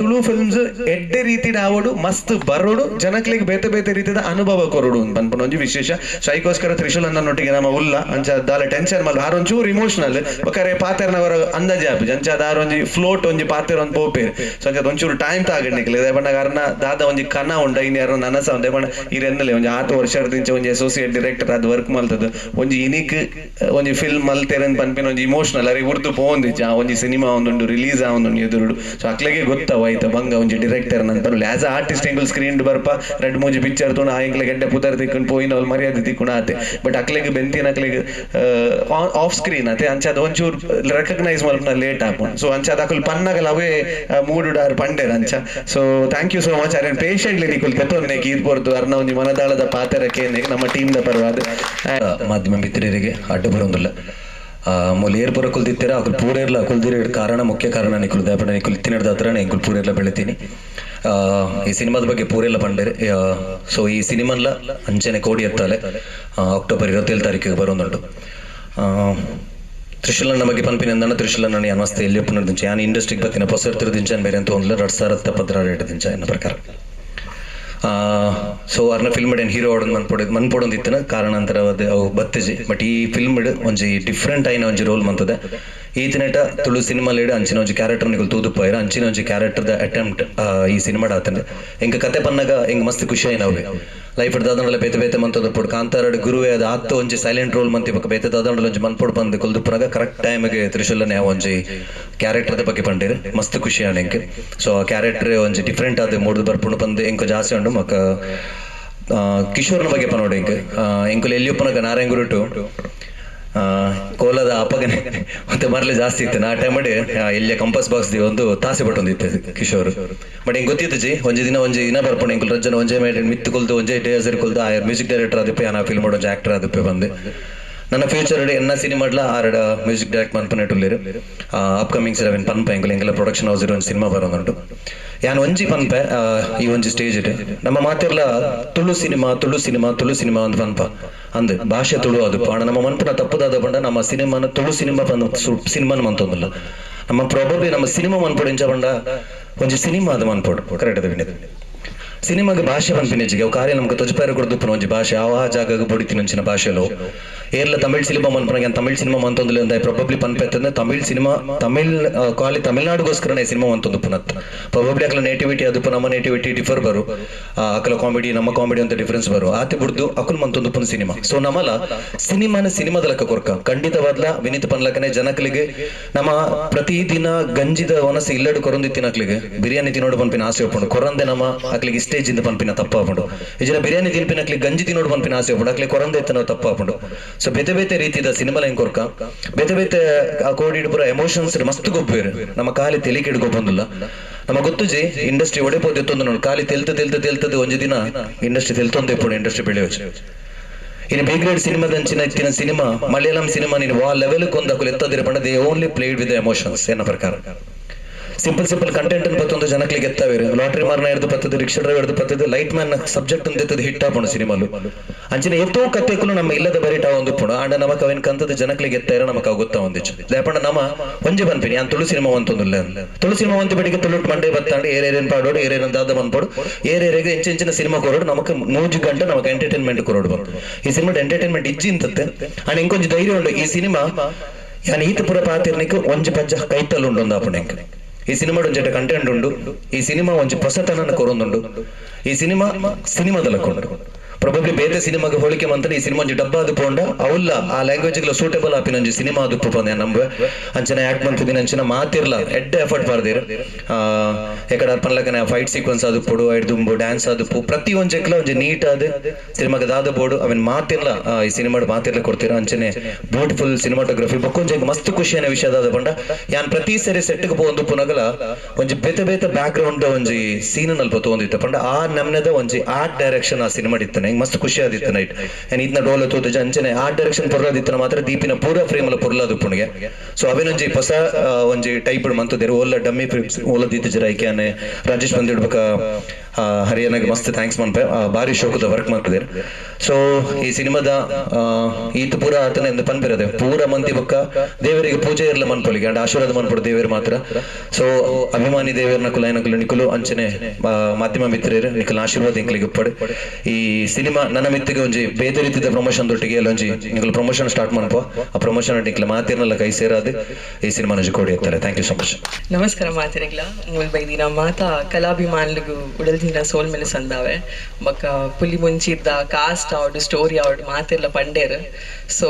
ತುಳು ಫಿಲ್ಮ್ಸ್ ಎಡ್ಡೆ ರೀತಿಡ್ ಆವಡು ಮಸ್ತ್ ಬರೋಡು ಜನಕ್ಲಿಗೆ ಬೇತೆ ಬೇತೆ ರೀತಿದ ಅನುಭವ ಕೊರಡು ಪನ್ಪುನ ಒಂಜಿ ವಿಶೇಷ. ಸೊ ಐಕೋಸ್ಕರ ತ್ರಿಶೂಲ್ ಅನ್ನೊಟ್ಟಿಗೆ ನಮ್ಮ ಉಲ್ಲ ಅಂಚ ದಾಲ ಟೆನ್ಷನ್ ಮಲ್ ಆರೊಂಚೂರು ಇಮೋಷನಲ್ ಬೊಕರೆ ಪಾತೆರ್ನವರ ಅಂದಾಜೆ ಆಪುಜಿ ಅಂಚಾದ ಆರೊಂಜಿ ಫ್ಲೋಟ್ ಒಂಜಿ ಪಾತೆರ್ ಒಂಜಿ ಪೋಪೇರ್. ಸೊ ಅಂಚಾದ ಒಂಚೂರು ಟೈಮ್ ತಾಗಡ್ನಿಕ್ಲೆ ಪಂಡ ಅರ್ನ ದಾದ ಒಂಜಿ ಕನ ಉಂಡ ಇನಿ ಅರ್ನ ನನಸ ಉಂಡ ಪಂಡ ಇರೆನ್ನಲೆ ಒಂಜಿ ಆತು ವರ್ಷದಿಂಚ ಒಂಜಿ ಅಸೋಸಿಯೇಟ್ ಡೈರೆಕ್ಟರ್ ಆದ್ ವರ್ಕ್ ಮಲ್ತದ ಒಂಜಿ ಇನಿಕ್ ಒಂಜಿ ಫಿಲ್ಮ್ ಮಲ್ತೆರನ್ ಪನ್ಪಿನ ಒಂಜಿ ಇಮೋಷನಲ್ ಅರೆ ಉರ್ದು ಪೋಂದಿಜ್ಜಿ ಆ ಒಂಜಿ ಸಿನಿಮಾ ಒಂದುಂಡು ರಿಲೀಸ್ ಆವೊಂದುಂಡು ಎದುರುಡು. ಸೊ ಅಕ್ಲೆಗೆ ಗೊತ್ತವ ಆಯ್ತ ಬಂಗ ಒಂಜಿ ಡೈರೆಕ್ಟರ್ ನನ್ ಪನ್ಪುಲೆ ಆಸ್ ಅ ಆರ್ಟಿಸ್ಟ್ ಎಂಕುಲು ಸ್ಕ್ರೀನ್ ಬರ್ಪ ರಡ್ಡ್ ಮೂಜಿ ಪಿಕ್ಚರ್ ತೂಂಡ ಆ ಎಂಕ್ಲೆ ಗೆಡ್ಡೆ ಪುದರ್ ತಿಕ್ಕುಂಡು ಪೋಯಿನ ಅವ್ಲು ಮರ್ಯಾದೆ ತಿಕ್ಕುಂಡು ಆತೆ. ಬಟ್ ಅಕ್ಲೆಗ್ ಬೆಂತಿನ ಅಕ್ಲೆಗ್ ಆಫ್ ಸ್ಕ್ರೀನ್ ಅತೆ ಅಂಚಾದ ಒಂಚೂರು ರೆಕಗ್ನೈಸ್ ಮಲ್ಪುನ ಲೇಟ್ ಆಪುಂಡು. ಸೊ ಅಂಚಾದ ಅಕುಲು ಪನ್ನಗಲ ಅವೇ ಮೂಡುಡಾರ್ ಪಂಡೇರ್ ಅಂಚ. So thank you so much Aron patiently ನಿಕುಲ್ ಕೆತ್ತೊಂದೆ ಗೀತ್ ಪೊರ್ತು ಅರ್ನ ಒಂಜಿ ಮನದಾಳದ ಪಾತೆರಕ್ಕೆ ನಮ್ಮ ಟೀಮ್ ದ ಪರವಾದ ಮಾಧ್ಯಮ ಮಿತ್ರರಿಗೆ ಅಡ್ಡ ಬರೋದಿಲ್ಲ ಮೂಲ ಏರ್ ಪೂರ ಕುಲ್ದಿತ್ತೀರ ಅಕುಲು ಪೂರೇರ್ಲ ಕುಲ್ದಿರ ಕಾರಣ ಮುಖ್ಯ ಕಾರಣ ನಿಕುಲು ದಯಪಡ ನಿಕುಲು ತಿನ್ನಡ್ದ ಹತ್ರ ಎಂಕುಲು ಪೂರೇರ್ಲ ಬೆಳಿತೀನಿ. ಈ ಸಿನಿಮಾದ ಬಗ್ಗೆ ಪೂರೆಲ್ಲ ಪಂಡೇರು. ಸೊ ಈ ಸಿನಿಮಾನ್ಲ ಅಂಚನೆ ಕೋಡಿ ಎತ್ತಾಲೆ ಅಕ್ಟೋಬರ್ 27 ತಾರೀಕಿಗೆ ಬರೋದುಂಟು. ತ್ರಿಶೂಲನ್ನ ಬಗ್ಗೆ ಪನ್ಪಿನ ಅಂದಣ ತ್ರಿಶೂಲನ್ನ ಯಾನ್ ಮಸ್ತ್ ಎಲ್ಲಿ ಒಪ್ಪುನ ದಿಂಚ ಯಾನ್ ಇಂಡಸ್ಟ್ರಿಗೆ ಬತ್ತಿನ ಪೊಸರ್ತಿರ ದಿಂಚ ಬೇರೆ ಅಂತ ಒಂದ್ಲ 2012 ದಿಂಚ ಎನ್ನ ಪ್ರಕಾರ. ಸೊ ಅರ್ನ ಫಿಲ್ಮ್ ಏನು ಹೀರೋ ಆಡೋದು ಮನ್ಪೊಡ ಮನ್ಪೊಡೊಂದಿತ್ತಿನ ಕಾರಣಾಂತರ ಅವು ಬತ್ತಿಜಿ. ಬಟ್ ಈ ಫಿಲ್ಮ್ ಒಂಜಿ ಡಿಫ್ರೆಂಟ್ ಆಯಿನ ಒಂಜಿ ರೋಲ್ ಮಂತದೆ. ಈತನೇಟ ತುಳು ಸಿನಿಮಾ ಲೇಡ್ ಅಂಚಿನ ಒಂಜಿ ಕ್ಯಾರೆಕ್ಟರ್ ನಿಕುಲು ತೂದುಪ್ಪಾಯಿರ ಅಂಚಿನ ಒಂಜಿ ಕ್ಯಾರೆಕ್ಟರ್ದ ಅಟೆಂಪ್ಟ್ ಈ ಸಿನಿಮಾಡ್ ಆತಂಡೆ. ಎಂಕ ಕತೆ ಪನ್ನಾಗ ಎಂಕ್ ಮಸ್ತ್ ಖುಷಿ ಆಯಿನವ್ವೆ ಲೈಫ್ ದಾದಂಡಲ ಬೇತೆ ಬೇತೆ ಮಂತದ ಕಾಂತಾರಡ್ ಗುರುವೇ ಅದು ಆತ ಒಂಜಿ ಸೈಲೆಂಟ್ ರೋಲ್ ಮಂತಿ ಬೊಕ್ಕ ಬೇತೆ ದಾದಂಡಲ ಒಂಜಿ ಮನ್ಪೊಡು ಬಂದು ಕುಲ್ದುಪ್ಪುನಾಗ ಕರೆಕ್ಟ್ ಟೈಮ್ಗೆ ತ್ರಿಶೂಲನೆ ಒಂಜಿ ಕ್ಯಾರೆಕ್ಟರ್ದ ಬಗ್ಗೆ ಪಂಡೇರು ಮಸ್ತ್ ಖುಷಿ ಆಂಡ್ ಎಂಕ್. ಸೊ ಆ ಕ್ಯಾರೆಕ್ಟರ್ ಒಂಜಿ ಡಿಫ್ರೆಂಟ್ ಆದ ಮೂಡ್ದು ಬರ್ಪುಂಡು ಬಂದು ಎಂಕ್ ಜಾಸ್ತಿ ಉಂಡು. ಮಕ್ಕ ಕಿಶೋರ್ನ ಬಗ್ಗೆ ಪನೋಡು ಎಂಕ್ ಎಂಕುಲು ಎಲ್ಲಿ ಉಪ್ಪುನಾಗ ನಾರಾಯಣ ಗುರುಟು ಕೋಲದ ಅಪ್ಪಗನೆ ಮತ್ತೆ ಮರಲೆ ಜಾಸ್ತಿ ಇತ್ತು ಆ ಟೈಮ್ ಎಲ್ಲಿಯ ಕಂಪಸ್ ಬಾಕ್ಸ್ the ಒಂದು ತಾಸೆ ಪಟ್ಟೊಂದಿತ್ತು ಕಿಶೋರ್. ಬಟ್ ಹಿಂಗೆ ಗೊತ್ತಿತ್ತು ಜಿ ಒಂಜಿ ದಿನ ಒಂಜಿ ದಿನ ಬರ್ಪುಂಡು ಎಂಕುಲು ರಜ್ಜನ ಒಂಜೆ ಮೇಲೆ ಮಿತ್ತು ಕೊಲ್ದು ಒಂಜೆ ಡೇಸರ್ ಕೊಲ್ದು ಆ ಮ್ಯೂಸಿಕ್ ಡೈರೆಕ್ಟರ್ ಆದಿಪ್ಪೆ ಆ ಫಿಲ್ಮ್ ಒಂಜಿ ಆಕ್ಟರ್ ಆದಿಪ್ಪೆ ಬಂದೆ. ನನ್ನ ಫ್ಯೂಚರ್ ಎನ್ನ ಸಿನಿಮಾಡ್ಲ ಆರಡ ಮ್ಯೂಸಿಕ್ ಡೈರೆಕ್ಟ್ ಮನ್ಪನೆಟುಲ್ಲೇರು ಅಪ್ಕಮಿಂಗ್ ಸೆವೆನ್ ಪನ್ಪ ಎಂಕುಲು ಎಂಕೆಲ್ಲ ಪ್ರೊಡಕ್ಷನ್ ಹೌಸ್ ಒಂದು ಸಿನಿಮಾ ಬರೋದುಂಟು. ಯಾನ್ ಒಂಜಿ ಪನ್ಪೆ ಈ ಒಂಜಿ ಸ್ಟೇಜ್ ಇಟ್ಟು ನಮ್ಮ ಮಾತಿರ್ಲ Tulu cinema Tulu cinema Tulu cinema ಅಂತ ಪನ್ಪ ಅಂದ್ ಭಾಷೆ ತುಳು ಅದು ಪಂಡ ನಮ್ಮ ಮನ್ಪುನ ತಪ್ಪುದಾದ ಪಂಡ ನಮ್ಮ ಸಿನಿಮಾನ ತುಳು ಸಿನಿಮಾ ಪಂದ ಸಿನಿಮಾನ ಮಂತೊಂದಿಲ್ಲ. ನಮ್ಮ ಪ್ರಾಬಬ್ಲಿ ನಮ್ಮ ಸಿನಿಮಾ ಮನ್ಪೊಡು ಇಂಚ ಪಂಡ ಒಂಜಿ ಸಿನಿಮಾ ಅದು ಮನ್ಪೊಡು ಕರೆಕ್ಟ್ ಅದ ವಿನೀತ್. ಸಿನಿಮಾಗೆ ಭಾಷೆ ಪನ್ಪಿನ ಅವು ಕಾರ್ಯ ನಮ್ಗೆ ತೊಜಪಾರ ಕೊಡ್ದುಪ್ಪನ ಒಂಜಿ ಭಾಷೆ ಆ ಜಾಗಕ್ಕೆ ಬೊಡಿತಿನ ಭಾಷೆಲೋ ಏರ್ಲ ತಮಿಳ್ ಸಿನಿಮಾ ಮನ್ಪನಾಗ ತಮಿಳ್ ಸಿನಿಮಾ ಮಂತೊಂದಿಲ್ಲ ಅಂತ ಪ್ರಾಬಬ್ಲಿ ಪನ್ಪೆತ್ತಂದ್ರೆ ತಮಿಳ್ ಸಿನಿಮಾ ತಮಿಳ್ ಕಾಲಿ ತಮಿಳ್ನಾಡುಗೋಸ್ಕರನೇ ಸಿನಿಮಾ ಮಂತೊಂದು ಪುನತ್ ಪ್ರಾಬಬ್ಲಿ ಅಕಲ ನೇಟಿವಿಟಿ ಅದು ನಮ್ಮ ನೇಟಿವಿಟಿ ಡಿಫರ್ ಬರು ಅಕಲ ಕಾಮಿಡಿ ನಮ್ಮ ಕಾಮಿಡಿ ಅಂತ ಡಿಫರೆನ್ಸ್ ಬರು ಆತೆ ಬುಡ್ದು ಅಕುಲ್ ಮಂತೊಂದು ಪುನ ಸಿನಿಮಾ. ಸೊ ನಮ್ಮಲ ಸಿನಿಮಾನ ಸಿನಿಮಾದ ಲೆಕ್ಕ ಕೊರ್ಕ ಖಂಡಿತವಾದ್ಲ ವಿನೀತ್ ಪನ್ಲಕನೆ ಜನಕಲಿಗೆ ನಮ್ಮ ಪ್ರತಿದಿನ ಗಂಜಿದ ವನಸು ಇಲ್ಲಡು ಕೊರಂದಿ ತಿನ್ನಕ್ಲಿಗೆ ಬಿರಿಯಾನಿ ತಿನ್ನೋಡು ಪನ್ಪಿನ ಆಸೆ ಒಪ್ಪುಂಡು ಕೊರಂದೆ ನಮ್ಮ ಅಕ್ಲಿಗೆ ಸ್ಟೇಜ್ ಇಂದ ಪನ್ಪಿನ ತಪ್ಪಾಪುಂಡು. ಈ ಬಿರಿಯಾನಿ ತಿನ್ಪಿನಕ್ಲಿ ಗಂಜಿ ತಿನ್ನೋಡು ಪನ್ಪಿನ ಆಸೆ ಒಪ್ಪುಂಡು ಅಕ್ಲಿ ಕೊರಂದೆ ಎತ್ತನ ತಪ್ಪಾಪುಂಡು. ಸೊ ಬೇತೆ ಬೇತೆ ರೀತಿದ ಸಿನಿಮಾ ಹೆಂಗ್ ಕೊರ್ಕ ಬೇತೆ ಬೇತೆ ಆ ಕೋಡಿ ಪೂರ ಎಮೋಷನ್ಸ್ ಮಸ್ತ್ ಗೊಪ್ಪೇರು ನಮ್ಮ ಖಾಲಿ ತೆಲಿಕೆ ಗೊಪ್ಪೊಂದಿಲ್ಲ. ನಮ್ಮ ಗೊತ್ತುಜಿ ಇಂಡಸ್ಟ್ರಿ ಒಡೆಪೋದು ಎತ್ತೊಂದು ನೋಡಿ ಖಾಲಿ ತೆಲ್ತ ತೆಲ್ತ ತೆಲ್ತದ ಒಂಜಿ ದಿನ ಇಂಡಸ್ಟ್ರಿ ತೆಲ್ತೊಂದು ಎಪ್ಪುಂಡು ಇಂಡಸ್ಟ್ರಿ ಬೆಳೆಯೋಚು. ಇನ್ನು ಬಿ ಗ್ರೇಡ್ ಸಿನಿಮಾದಂಚಿನ ಇತ್ತಿನ ಸಿನಿಮಾ ಮಲಯಾಳಂ ಸಿನಿಮಾ ನೀನು ವಾ ಲೆವೆಲ್ ಕೊಂದು ಅಕುಲು ಎತ್ತದಿರ ಪಂಡ they only played with emotions ಎನ್ನ ಪ್ರಕಾರ. ಸಿಂಪಲ್ ಸಿಂಪಲ್ ಕಂಟೆಂಟ್ ಅನ್ನು ಪತ್ತೊಂದು ಜನಗಳಿಗೆ ಎತ್ತಾವೇರು ಲಾಟ್ರಿ ಮಾರ್ನ ಹಿಡಿದು ಪತ್ತದು ರಿಕ್ಷಾ ಡ್ರೈವರ್ ಹಿಡಿದು ಪತ್ತದು ಲೈಟ್ ಮ್ಯಾನ್ ಸಬ್ಜೆಕ್ಟ್ ಅಂತ ಎತ್ತದು ಹಿಟ್ ಆಪುಂಡು ಸಿನಿಮಾಲು. ಅಂಚಿನ ಎತ್ತೋ ಕತ್ತೆಕ್ಕೂ ನಮ್ಮ ಇಲ್ಲದ ಬರಿಟ ಒಂದು ಪುಣ ಅಂಡ ನಮಕ್ ಅವೇನ್ ಕಂತದ ಜನಗಳಿಗೆ ಎತ್ತಾರ ನಮಕ್ ಅವು ಗೊತ್ತಾ ಒಂದಿಚ್ಚು ದಾಪಂಡ ನಮ್ಮ ಒಂಜಿ ಪನ್ಪಿನಿ ಯಾನ್ ತುಳು ಸಿನಿಮಾ ಅಂತೊಂದಿಲ್ಲ. ತುಳು ಸಿನಿಮಾ ಅಂತ ಬೆಳಿಗ್ಗೆ ತುಳು ಮಂಡೆ ಬತ್ತಾಂಡು ಏರೇರೇನ್ ಪಾಡೋಡು ಏರೇನ್ ದಾದ ಬಂದ್ಪೋಡು ಏರೇರಿಗೆ ಇಂಚಿನ ಸಿನಿಮಾ ಕೊರೋಡು ನಮಕ್ 3 ಗಂಟೆ ನಮಕ್ ಎಂಟರ್ಟೈನ್ಮೆಂಟ್ ಕೊರೋಡು ಬಂತು. ಈ ಸಿನಿಮಾ ಎಂಟರ್ಟೈನ್ಮೆಂಟ್ ಇಜ್ಜಿ ಅಂತತ್ತೆ ಅಂಡ್ ಇಂಕೊಂಜಿ ಧೈರ್ಯ ಉಂಡು ಈ ಸಿನಿಮಾ ಯಾನ್ ಈತ ಪುರ ಪಾತಿರ್ನಿಕ್ ಒಂಜಿ ಪಂಚ ಕೈತಲ್ ಉಂಡು ಒಂದು ಆಪುಂಡು ಎಂಕ್. ಈ ಸಿನಿಮಾ ಒಂಜೆಟ ಕಂಟೆಂಟ್ ಉಂಡು ಈ ಸಿನಿಮಾ ಒಂಜಿ ಹೊಸತನನ ಕೊರೊಂದುಂಡು ಈ ಸಿನಿಮಾ ಸಿನಿಮಾದಲಕ್ಕ ಉಂಡು. ಪ್ರೊಬಬ್ಲಿ ಬೇತೆ ಸಿನಿಮಾಗೆ ಹೋಲಿಕೆ ಮಂತನೆ ಈ ಸಿನಿಮಾ ಒಂಜಿ ಡಬ್ಬ ಅದು ಪೋಂಡ ಅವಲ್ಲ ಆ ಲ್ಯಾಂಗ್ವೇಜ್ ಸೂಟೇಬಲ್ ಆಪಿನ ಒಂಜಿ ಸಿನಿಮಾ ಅದು ಪಂದೆ ನಂಬುವೆ. ಅಂಚನೆ ಆಕ್ಟ್ ಮಂತಿದ್ದೀನಿ ಅಂಚಿನ ಮಾತಿರ್ಲ ಎಡ್ಡೆ ಎಫರ್ಟ್ ಪಾರ್ದಿರು ಎಕಡ ಪನ್ಲಕನೆ ಫೈಟ್ ಸೀಕ್ವೆನ್ಸ್ ಅದು ಪೊಡು ಐಡ್ದುಂಬು ಡ್ಯಾನ್ಸ್ ಅದು ಪ್ರತಿ ಒಂಜೆಕ್ಲ ಒಂಜಿ ನೀಟ್ ಆದ ಸಿನಿಮಾಗೆ ದಾದ ಬೋಡು ಅವನ್ ಮಾತಿರ್ಲ ಈ ಸಿನಿಮಾ ಮಾತಿರ್ಲ ಕೊಡ್ತೀರ. ಅಂಚನೆ ಬ್ಯೂಟಿಫುಲ್ ಸಿನಿಮಾಟೋಗ್ರಫಿ ಬೊಕ್ಕೊಂಜಿ ಮಸ್ತ್ ಖುಷಿಯನ್ನ ವಿಷಯದಾದ ಪಂಡ ಯಾನ್ ಪ್ರತಿ ಸರಿ ಸೆಟ್ಗೆ ಪೋಂದು ಪುನಗಲ ಒಂಜಿ ಬೇತೆ ಬೇತೆ ಬ್ಯಾಕ್ ಗ್ರೌಂಡ್ ಒಂಜಿ ಸೀನ್ ಅಲ್ಪ ತೋಂದಿತ್ತ ಪಂಡ ಆ ನಮ್ನೆದ ಒಂಜಿ ಆರ್ಟ್ ಡೈರೆಕ್ಷನ್ ಆ ಸಿನಿಮಾ ಇತ್ತನೆ ಮಸ್ತ್ ಖುಷಿ ಆದಿತ್ತು ನೈಟ್. ಇದನ್ನ ಡೋಲ ತೋದ ಅಂಚನೆ ಆರ್ಟ್ ಡೈರೆಕ್ಷನ್ ಪೊರ್ಲಾದಿತ್ತನ ಮಾತ್ರ ದೀಪಿನ ಪೂರ ಫ್ರೇಮ್ ಅಲ್ಲ ಪೊರ್ಲಾದು ಪುಣಿಗೆ. ಸೊ ಅವೇನೊಂಜಿ ಹೊಸ ಒಂಜಿ ಟೈಪ್ ಮಂತದೇರು ಓಲ ಡಮ್ಮಿ ಫ್ರೇಮ್ಸ್ ಓಲ ದೀತ ಐಕ್ಯಾನೆ ರಾಜೇಶ್ ಬಂದಿಡ್ಬೇಕ ಹರಿಯಾಣಗೆ ಮಸ್ತ್ thanks ಮನ್ಪೆ ಬಾರಿ ಶೋಕದ ವರ್ಕ್ ಮಾಡ್ತಿದ್ದಾರೆ. ಸೊ ಈ ಸಿನಿಮಾದ ಈತ ಪೂರ ಆತನ ಎಂದು ಪನ್ಪಿರದೆ ಪೂರ ಮಂತಿ ಬೊಕ್ಕ ದೇವರಿಗೆ ಪೂಜೆ ಇರಲ ಮನ್ಪೊಲಿಗೆ ಅಂಡ್ ಆಶೀರ್ವಾದ ಮನ್ಪೊಡು ದೇವರು ಮಾತ್ರ. ಸೊ ಅಭಿಮಾನಿ ದೇವರನ ಕುಲೈನಕುಲು ನಿಕುಲು ಅಂಚನೆ ಮಾಧ್ಯಮ ಮಿತ್ರರು ನಿಕುಲ ಆಶೀರ್ವಾದ ಇಂಕ್ಲಿಗೆ ಉಪ್ಪಡು. ಈ ಸಿನಿಮಾ ನನ್ನ ಮಿತ್ತಿಗೆ ಒಂಜಿ ಬೇತೆ ರೀತಿಯ ಪ್ರಮೋಷನ್ ದೊಟ್ಟಿಗೆ ಒಂಜಿ ನಿಕುಲು ಪ್ರಮೋಷನ್ ಸ್ಟಾರ್ಟ್ ಮನ್ಪೋ ಆ ಪ್ರಮೋಷನ್ ನಿಕ್ಲ ಮಾತಿರ್ನಲ್ಲ ಕೈ ಸೇರಾದು ಈ ಸಿನಿಮಾ ಒಂಜಿ ಕೊಡಿ ಇರ್ತಾರೆ. Thank you so much. ನಮಸ್ಕಾರ ಮಾತಿರಿಗ್ಲ ಮೂಲ್ ಬೈದಿನ ಮಾತಾ ಕಲಾಭಿಮಾನಿಗೂ ಉಡಲ್ ದಿನ ಸೋಲ್ ಮೇಲೆ ಸಂದಾವೆ ಬೊಕ್ಕ ಪುಲಿ ಮುಂಚಿದ್ದ ಕಾಸ್ಟ್ ಆವಡ್ ಸ್ಟೋರಿ ಆವಡ್ ಮಾತೆಲ್ಲ ಪಂಡೇರು. ಸೊ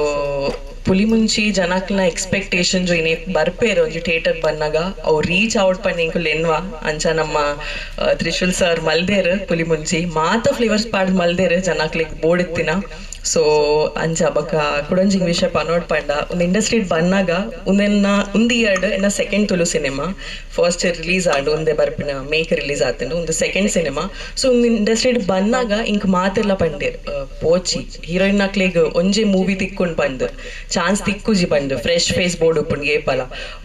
ಪುಲಿ ಮುಂಚಿ ಜನಕ್ನ ಎಕ್ಸ್ಪೆಕ್ಟೇಷನ್ಸ್ ಏನೇ ಬರ್ಪೇರು ಒಂಜಿ ಥಿಯೇಟರ್ ಬಂದಾಗ ಅವು ರೀಚ್ ಔಟ್ ಪಂಡ ಎಂಕುಲು ಎನ್ವಾ ಅಂಚ ನಮ್ಮ ತ್ರಿಶೂಲ್ ಸರ್ ಮಲ್ದೇರು ಪುಲಿ ಮುಂಚಿ ಮಾತ ಫ್ಲೇವರ್ಸ್ ಪಾಡ್ ಮಲ್ದೇರು ಜನಕ್ಲಿಗೆ ಬೋಡಿತ್ತಿನ. ಸೊ ಅಂಚ ಬೊಕ್ಕ ಕುಡಂಜಿಂಗ್ ವಿಷಯ ಪನೋಡ್ ಪಂಡ ಒಂದು ಇಂಡಸ್ಟ್ರಿ ಬಂದಾಗ ಒಂದೆನ್ನ ಒಂದು ಇಯರ್ಡ್ ಎನ್ನ second Tulu cinema first release ಆಂಡು ಒಂದೇ ಬರ್ಪಿನ ಮೇಕ್ ರಿಲೀಸ್ ಆತಂಡು ಒಂದು ಸೆಕೆಂಡ್ ಸಿನಿಮಾ. ಸೊ ಒಂದು ಇಂಡಸ್ಟ್ರಿ ಬಂದಾಗ ಇಂಕ್ ಮಾತೆಲ್ಲ ಪಂಡೇರ್ ಪೋಚಿ ಹೀರೋಯಿನ್ ಅಕ್ಲಿಗ್ ಒಂಜಿ ಮೂವಿ ತಿಕ್ಕೊಂಡು ಬಂದು ಚಾನ್ಸ್ ತಿಕ್ಕುಜಿ ಬಂದು ಫ್ರೆಶ್ ಫೇಸ್ ಬೋರ್ಡ್ ಉಪ್ಪುಂಡು ಏಪಲ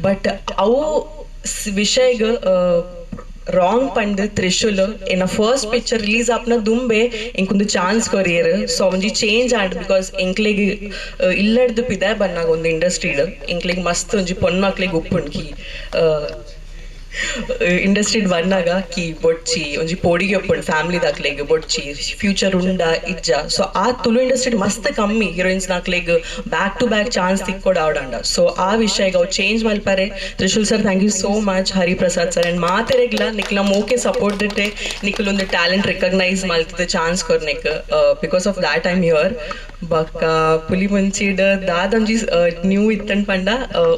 ಬಟ್ ಅವು ವಿಷಯಗ್ ರಾಂಗ್ ಪಂಡ್ ತ್ರಿಶೂಲ್ ಎನ್ನ ಫಸ್ಟ್ ಪಿಕ್ಚರ್ ರಿಲೀಸ್ ಆಪ್ನ ದುಂಬೆ ಎಂಕೊಂದು ಚಾನ್ಸ್ ಕೊರಿಯರ್. ಸೊ ಒಂಜಿ ಚೇಂಜ್ ಆಂಡ್ because ಎಂಕ್ಲೆಗ್ ಇಲ್ಲಡ್ದು ಪಿದಾಯ್ ಬನ್ನಾಗ ಒಂದು ಇಂಡಸ್ಟ್ರಿಡ್ ಎಂಕ್ಲೆಗ್ ಮಸ್ತ್ ಒಂಜಿ ಪೊಣ್ಣಕ್ಲೆಗ್ ಉಪ್ಪುಂಡು ಇಂಡಸ್ಟ್ರಿಡ್ ಬಂದಾಗ ಕಿ ಬೊಡ್ಚಿ ಒಂಜಿ ಪೋಡಿಗೆ ಉಪ್ಪುಂಡು ಫ್ಯಾಮಿಲಿ ದಾಕ್ಲೆಗ್ ಬೊಡ್ಚಿ ಫ್ಯೂಚರ್ ಉಂಡ ಇಜ್ಜ. ಸೊ ಆ ತುಳು ಇಂಡಸ್ಟ್ರಿ ಮಸ್ತ್ ಕಮ್ಮಿ ಹೀರೋಯಿನ್ಸ್ ನಾಕ್ಲೆಗ್ ಬ್ಯಾಕ್ ಟು ಬ್ಯಾಕ್ ಚಾನ್ಸ್ ತಿಕ್ಕೊಡು ಆವಡಂಡ. ಸೊ ಆ ವಿಷಯಗೆ ಅವು ಚೇಂಜ್ ಮಲ್ಪರೆ Trishul sir thank you so much, Hariprasad sir and ಮಾತೆರೆಗ್ಲ ನಿಕ್ಲ ಮೋಕೆ ಸಪೋರ್ಟ್ ದಿಟ್ಟೆ ನಿಕ್ಲೊಂದು ಟ್ಯಾಲೆಂಟ್ ರೆಕಗ್ನೈಸ್ ಮಲ್ತದ ಚಾನ್ಸ್ ಕೊರ್ನಿಕ್ because of that I am here. ಬೊಕ್ಕ ಪುಲಿ ಮುಂಚಿಡ್ ದಾದೊಂಜಿ ನ್ಯೂ ಇತ್ತಂಡ್ ಪಂಡ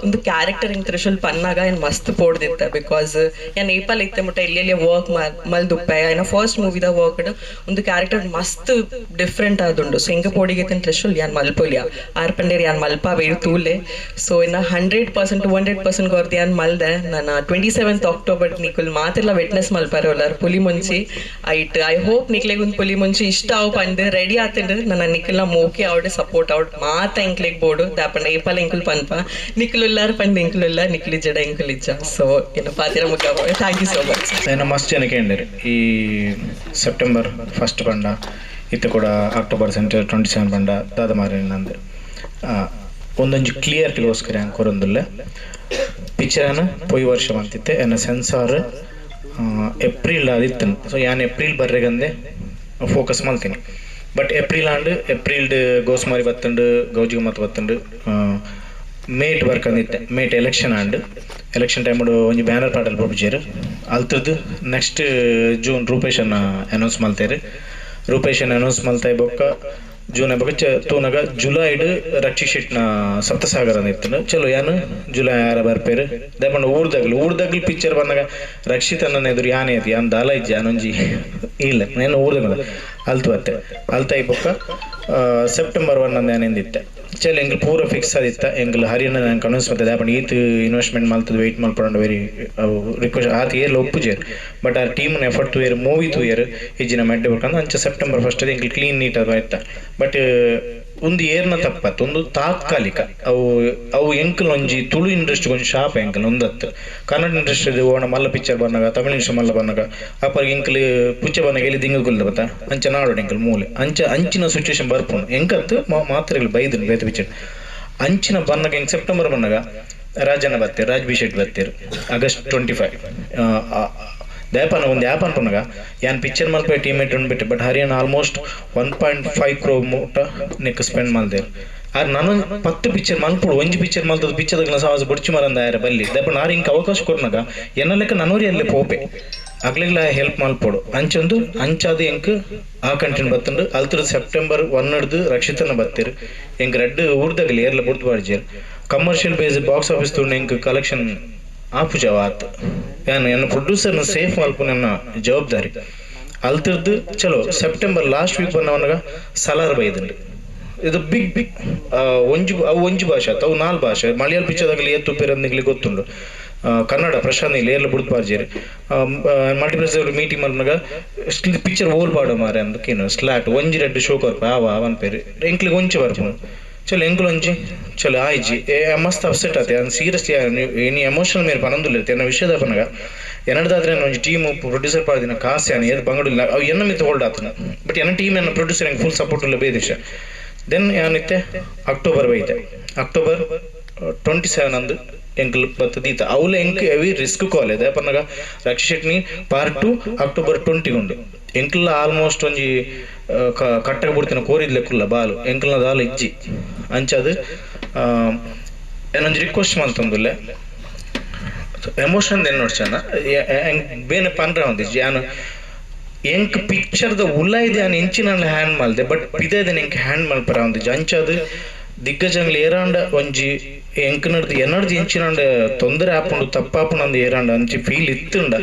ಒಂದು ಕ್ಯಾರೆಕ್ಟರ್ ಇಂಗ್ ತ್ರಿಶೂಲ್ ಪನ್ನಾಗ ಏನ್ ಮಸ್ತ್ ಪೋಡ್ದಿತ್ತೆ because ಯಾನ್ ಏಪಲ್ ಇತ್ತೆ ಮುಟ್ಟ ಎಲ್ಲೆಲ್ಲಿ ವರ್ಕ್ ಮಲ್ದುಪ್ಪೆ ಏನ ಫಸ್ಟ್ ಮೂವಿದ ವರ್ಕ್ ಒಂದು ಕ್ಯಾರೆಕ್ಟರ್ ಮಸ್ತ್ ಡಿಫ್ರೆಂಟ್ ಆದುಂಡು. ಸೊ ಎಂಕ ಪೋಡಿಗೆ ತ್ರಿಶೂಲ್ ಯಾನ್ ಮಲ್ಪೊಲಿಯ ಆರ್ ಪಂಡೇರ್ ಯಾನ್ ಮಲ್ಪ ವೇರು ತೂಲೆ. ಸೊ ಇನ್ನ 100% 200% ಕೊರ್ದು ಯಾನ್ ಮಲ್ದೆ. ನಾನು 27 ಅಕ್ಟೋಬರ್ ನಿಕುಲ್ ಮಾತೆಲ್ಲ ವಿಟ್ನೆಸ್ ಮಲ್ಪಾರೆ ಉಲ್ಲಾರ್ ಪುಲಿ ಮುಂಚಿ ಐಟ್. I hope ನಿಕ್ಲೆಗ್ ಒಂದು ಪುಲಿ ಮುಂಚಿ ಇಷ್ಟ ಅವು ಪಂದ್ ರೆಡಿ ಆತಂಡ್. ನನ್ನ ನಿಕಲ್ನ ಮೋಕೆ ಅವಡ್ ಸಪೋರ್ಟ್ ಅವಡ್ ಮಾತ ಎಂಕ್ಲೆಗ್ ಬೋಡು ದಾಪಂಡ ಏಪಲ ಎಂಕುಲ್ ಪನ್ಪ ನಿಕುಲುಲ್ಲಾರ್ ಪಂದ್ ಎಂಕುಲುಲ್ಲ ನಿಕುಲಿ ಜಡ ಎಂಕುಲಿಜ್ಜ. ಸೊ ಏನು ಪಾತಿರ ಮುಖ. Thank you so much. ಏನ ಮಸ್ತ್ ಜನ ಕೇಂದ್ರ ಈ ಸೆಪ್ಟೆಂಬರ್ 1 ಪಂಡ ಇತ್ತ ಕೂಡ ಅಕ್ಟೋಬರ್ ಸೆಂಟರ್ 27 ಪಂಡ ದಾದ ಮಾರಿ ನಂದು ಒಂದೊಂಜಿ ಕ್ಲಿಯರ್ಟಿಗೋಸ್ಕರ ಕೊರೊಂದುಲ್ಲ ಪಿಕ್ಚರನ ಪೊಯ್ ವರ್ಷ ಅಂತಿತ್ತೆ ಎನ್ನ ಸೆನ್ಸಾರ್ ಏಪ್ರಿಲ್ ಆದಿತ್ತು. ಸೊ ಯಾನ್ ಏಪ್ರಿಲ್ ಬರ್ರೆಗಂದೆ ಫೋಕಸ್ ಮಲ್ತೀನಿ. ಬಟ್ ಏಪ್ರಿಲ್ ಆಂಡ್ ಏಪ್ರಿಲ್ಡ್ ಗೋಸ್ಮಾರಿ ಬತ್ತಂಡು ಗೌಜಿಗೆ ಮತ್ತು ಬತ್ತಂಡು ಮೇಟ್ ವರ್ಕ್ ಅಂದಿತ್ತೆ. ಮೇಟ್ ಎಲೆಕ್ಷನ್ ಆಂಡ್ ಎಲೆಕ್ಷನ್ ಟೈಮುಡು ಒಂಜಿ ಬ್ಯಾನರ್ ಪಾಟಲ್ ಪೋಪುಜೆರ್ ಅಲ್ತದ್ದು ನೆಕ್ಸ್ಟ್ ಜೂನ್ ರೂಪೇಶನ್ನ ಅನೌನ್ಸ್ ಮಲ್ತೇರು. ರೂಪೇಶನ್ ಅನೌನ್ಸ್ ಮಲ್ತಾಯಿ ಬೊಕ್ಕ ಜೂನ್ ಬೊಕ್ಕ ತೂನಗ ಜುಲೈಡ್ ರಕ್ಷಿ ಶೆಟ್ನ ಸಪ್ತಸಾಗರ ಅಂದಿತ್ತು. ಚಲೋ ಯಾನು ಜುಲೈ 6 ಬರ್ಪೇರು ದಯಪಂಡ ಊರ್ದಾಗ್ಲು ಪಿಕ್ಚರ್ ಬಂದಾಗ ರಕ್ಷಿತ್ ಅನ್ನ ಎದುರು ಯಾನೇ ಐತಿ ಯಾನ್ ದಾಲ ಇಜ್ಜಿ ಯಾನೊಂಜಿ ಇಲ್ಲ ನಾನು ಊರ್ದಾಗ ಅಲ್ತು ಬತ್ತೆ ಅಲ್ತಾಯಿ ಬೊಕ್ಕ ಸೆಪ್ಟೆಂಬರ್ 1 ಅಂದ ಏನೆಂದಿತ್ತೆ. ಚಲ್ ಎಂಗ್ಲು ಪೂರ ಫಿಕ್ಸ್ ಆದಿತ್ತ ಎಂಗ್ಲು ಹರಿಯನ್ನ ನಾನು ಕನ್ವಿನ್ಸ್ ಮಾಡ್ತದೆ ದಾಪಂಡ ಈತ್ ಇನ್ವೆಸ್ಟ್ಮೆಂಟ್ ಮಲ್ತದ ವೆಯ್ಟ್ ಮಲ್ಪಂಡ ವೆರಿ ರಿಕ್ವೆಸ್ಟ್ ಆತ ಏರ್ಲ ಒಪ್ಪುಜೇರು. ಬಟ್ ಆ ಟೀಮ್ನ ಎಫರ್ಟ್ ತೂಯರು ಮೂವಿ ತೂಯರು ಇಜ್ಜಿನ ಮೆಡ್ಡೆ ಬರ್ಕಂದು ಅಂಚ ಸೆಪ್ಟೆಂಬರ್ 1 ಎಂಗ್ಲು ಕ್ಲೀನ್ ನೀಟ್ ಅದು ಆಯ್ತಾ. ಬಟ್ ಒಂದು ಏರ್ನ ತಪ್ಪತ್ತು ಒಂದು ತಾತ್ಕಾಲಿಕ ಅವು ಅವು ಎಂಕಲ್ ಒಂಜಿ ತುಳು ಇಂಡಸ್ಟ್ರಿ ಒಂಜಿ ಶಾಪ್ ಎಂಕಲ್ ಒಂದತ್ತು ಕನ್ನಡ ಇಂಡಸ್ಟ್ರಿ ಓಣ ಮಲ್ಲ ಪಿಕ್ಚರ್ ಬಂದಾಗ ತಮಿಳ್ ಇಂಡಸ್ಟ್ರಿ ಮಲ್ಲ ಬಂದಾಗ ಅಪ್ಪಗೆ ಎಂಕಲ್ ಪುಚ್ಚೆ ಬಂದಾಗ ಎಲ್ಲಿ ದಿಂಗ ಗುಲ್ದ ಬತ್ತ ಅಂಚ ನಾಡೋಡು ಎಂಕಲ್ ಮೂಲೆ ಅಂಚ ಅಂಚಿನ ಸಿಚುವೇಶನ್ ಬರ್ಪುಂಡು ಎಂಕತ್ತು ಮಾತ್ರೆಗಳು ಬೈದು ಬೇತೆ ಪಿಕ್ಚರ್ ಅಂಚಿನ ಬಂದಾಗ ಎಂಕ್ ಸೆಪ್ಟೆಂಬರ್ ಬಂದಾಗ ರಾಜಣ್ಣ ಬರ್ತೀರು ರಾಜ್ ಬಿ ಶೆಟ್ಟಿ ಬರ್ತೀರು ಆಗಸ್ಟ್ 25 ದಯಪಾನ ಒಂದು ಆ್ಯಪ್ ಅನ್ಪನಾಗ ಯಾನ್ ಪಿಕ್ಚರ್ ಮಲ್ಪೆ ಟೀಮೇಟ್ ಬಿಟ್ಟೆ. ಬಟ್ ಹರಿಯನ್ ಆಲ್ಮೋಸ್ಟ್ 1.5 ಕ್ರೋ ಮೂಟ ನೆಕ್ ಸ್ಪೆಂಡ್ ಮಲ್ದೇರು. ಆರ್ ನಾನು 10 ಪಿಕ್ಚರ್ ಮಲ್ಪುಡು ಒಂಜಿ ಪಿಕ್ಚರ್ ಮಲ್ತದ ಪಿಕ್ಚರ್ದಾಗ ಸವಾಸ ಬುಡ್ಚಿ ಮರಂದ ಆಯ್ರ ಬಲ್ಲಿ ದಯಪಣ್ಣ ಆರ್ ಇಂಕ ಅವಕಾಶ ಕೊಡ್ನಾಗ ಎನ್ನ ಲೆಕ್ಕ ನನೋರಿ ಅಲ್ಲೇ ಪೋಪೆ ಅಗ್ಲಿಗ್ಲ ಹೆಲ್ಪ್ ಮಲ್ಪೋಡು ಅಂಚೊಂದು ಅಂಚಾದ ಎಂಕ್ ಆ ಕಂಟೆಂಟ್ ಬತ್ತಂಡು ಅಲ್ತರ ಸೆಪ್ಟೆಂಬರ್ 1 ಹಿಡ್ದು ರಕ್ಷಿತನ ಬತ್ತೀರು ಎಂಕ್ ರೆಡ್ ಊರ್ದಾಗಲಿ ಏರ್ಲ ಬುಡ್ದು ಬಾಡ್ಜೇರು ಕಮರ್ಷಿಯಲ್ ಬೇಸ್ ಬಾಕ್ಸ್ ಆಫೀಸ್ ತೂಂಡ ಎಂಕ್ ಕಲೆಕ್ಷನ್ ಆಪುಜವ ಆತು ಯಾನು ಎನ್ನ ಪ್ರೊಡ್ಯೂಸರ್ನ ಸೇಫ್ ಮಲ್ಪು ನನ್ನ ಜವಾಬ್ದಾರಿ ಅಲ್ತಿರ್ದು. ಚಲೋ ಸೆಪ್ಟೆಂಬರ್ ಲಾಸ್ಟ್ ವೀಕ್ ಬಂದವನಾಗ ಸಲಾರ್ ಬೈದಂಡು ಇದು ಬಿಗ್ ಬಿಗ್ ಒಂಜಿ ಅವು ಒಂಜಿ ಭಾಷೆ ಆತು ಅವು 4 ಭಾಷೆ ಮಲಯಾಳ ಪಿಕ್ಚರ್ದಾಗಲಿ ಏತ್ ತುಪ್ಪೇರಂದಿಗ್ಲಿ ಗೊತ್ತುಂಡು ಕನ್ನಡ ಪ್ರಶಾಂತ್ ಇಲ್ಲಿ ಏರ್ಲ ಬುಡ್ದು ಬಾರ್ಜೇರು ಮಲ್ಟಿಪ್ಲೆಕ್ಸ್ ಮೀಟಿಂಗ್ ಮಲ್ಪನಾಗ ಪಿಕ್ಚರ್ ಓಲ್ ಪಾಡು ಮಾರೆ ಅಂದಕ್ಕೇನು ಸ್ಲಾಟ್ ಒಂಜಿ ರೆಡ್ಡು ಶೋ ಕೊರ್ಪ ಆವ ಅವನ್ ಪೇರು ಎಂಕ್ಲಿಗೆ ಒಂಚಿ ಬರ್ಪುಂಡು. ಚಲೋ ಎಂಕುಲು ಒಂಜಿ ಚಲೋ ಆಯ್ಜಿ ಮಸ್ತ್ ಅಪ್ಸೆಟ್ ಆತೆ ನಾನು ಸೀರಿಯಸ್ಲಿ ಎನಿ ಎಮೋಷನಲ್ ಮೇರೆ ಪನೊಂದುಲ್ಲ ಎನ್ನ ವಿಷಯದ ಪನಗ ಎನ್ನದಾದ್ರೆ ಒಂಜಿ ಟೀಮ್ ಪ್ರೊಡ್ಯೂಸರ್ ಪಾಡ್ದಿನ ಕಾಸು ಯಾನ್ ಏರ್ ಬಂಗಡಿಲ್ಲ ಅವು ಎನ್ನ ಮಿತ್ತ ಹೋಲ್ಡ್ ಆತನ. ಬಟ್ ಎನ್ನ ಟೀಮ್ ಎನ್ನ ಪ್ರೊಡ್ಯೂಸರ್ ಎಂಕ್ ಫುಲ್ ಸಪೋರ್ಟ್ ಇಲ್ಲ ಬೇದಿಶ. Then ಯಾನಿತ್ತೆ ಅಕ್ಟೋಬರ್ ಬೈತೆ ಅಕ್ಟೋಬರ್ 27 ಅಂದು ಎಂಕಲ್ ಬತ್ತದೀತ ಅವಳು ಎಂಕ್ ಹೆವಿ ರಿಸ್ಕ್ ಕಾಲ್ ಇದೆ ಪನ್ನಗ ರಕ್ಷಿ ಶೆಟ್ನಿ ಪಾರ್ಟ್ 2 ಅಕ್ಟೋಬರ್ 20 ಉಂಡು ಎಂಕಲ್ನ ಆಲ್ಮೋಸ್ಟ್ ಒಂಜಿ ಕಟ್ಟಕ ಬಿಡ್ತಿನ ಕೋರಿದ್ಲೆಕ್ಕುಲ್ಲ ಬಾಲು ಎಂಕಲ್ನ ದಾಲ ಇಜ್ಜಿ ಅಂಚದು ಏನೊಂಜಿ ರಿಕ್ವೆಸ್ಟ್ ಮಲ್ತೊಂದುಲ್ಲೆ ಎಮೋಷನ್ ಏನು ನೋಡ್ಚನ ಬೇನೆ ಪನ್ರ ಒಂದಿಜ್ಜಿ ಯಾನು ಎಂಕ್ ಪಿಕ್ಚರ್ದ ಉಲ್ಲ ಇದೆ ಯಾನು ಎಂಚಿನ ಹ್ಯಾಂಡ್ ಮಲ್ದೆ ಬಟ್ ಪಿದೆ ಎಂಕ್ ಹ್ಯಾಂಡ್ ಮಲ್ಪರ ಒಂದಿಜ್ಜಿ ಅಂಚದು ದಿಗ್ಗಜಂಗ್ಲ ಏರಾಂಡ ಒಂಜಿ ಎಂಕ್ ನಡ್ದು ಎನ್ನಡ್ದು ಎಂಚಿನಾಂಡ ತೊಂದರೆ ಆಪುಂಡು ತಪ್ಪಾಪುಂಡು ಅಂದ್ ಏರಾಂಡ ಅಂಚಿ ಫೀಲ್ ಇತ್ತುಂಡ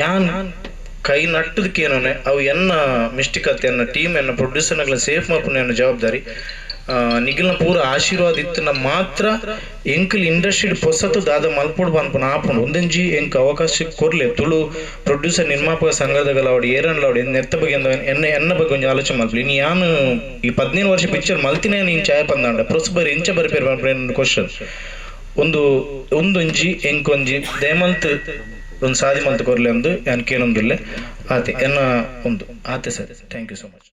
ಯಾನ್ ಕೈ ನಟ್ಟದಕ್ಕೇನೋನೆ ಅವು ಎನ್ನ ಮಿಸ್ಟೇಕ್ ಆತ ಎನ್ನ ಟೀಮ್ ಎನ್ನ ಪ್ರೊಡ್ಯೂಸರ್ನಾಗ್ಲ ಸೇಫ್ ಮಲ್ಪುನ ಎನ್ನ ಜವಾಬ್ದಾರಿ ನಿಗಿಲ್ನ ಪೂರ ಆಶೀರ್ವಾದ ಇತ್ತುನ ಮಾತ್ರ ಎಂಕಲ್ ಇಂಡಸ್ಟ್ರಿ ಪೊಸತು ದಾದ ಮಲ್ಪೊಡು ಪನ್ಪುನ ಆಪುಂಡು ಒಂದೊಂಜಿ ಎಂಕ್ ಅವಕಾಶ ಕೊರ್ಲೆ ತುಳು ಪ್ರೊಡ್ಯೂಸರ್ ನಿರ್ಮಾಪಕ ಸಂಘದಗಲ ಅವಡು ಏರನ್ಲ ಅವಡು ಎತ್ತ ಬಗ್ಗೆ ಎನ್ನ ಎನ್ನ ಬಗ್ಗೆ ಒಂಜಿ ಆಲೋಚನೆ ಮಲ್ಪಲಿ ಇನ್ನು ಯಾನು ಈ 15 ವರ್ಷ ಪಿಕ್ಚರ್ ಮಲ್ತಿನೇ ನೀನು ಛಾಯ ಪಂದಾಂಡ ಪ್ರೊಸ್ ಬರಿ ಎಂಚ ಬರಿಪೇರು ಪನ್ಪುನ ಕ್ವಶನ್ ಒಂದು ಒಂದೊಂಜಿ ಎಂಕೊಂಜಿ ದಯಮಲ್ತ್ ಒಂದು ಸಾದಿ ಮಲ್ತ್ ಕೊರ್ಲೆ ಅಂದು ಯಾನ್ ಕೇನೊಂದುಲ್ಲೆ ಆತೆ ಎನ್ನ ಒಂದು ಆತೆ sir. Thank you so much.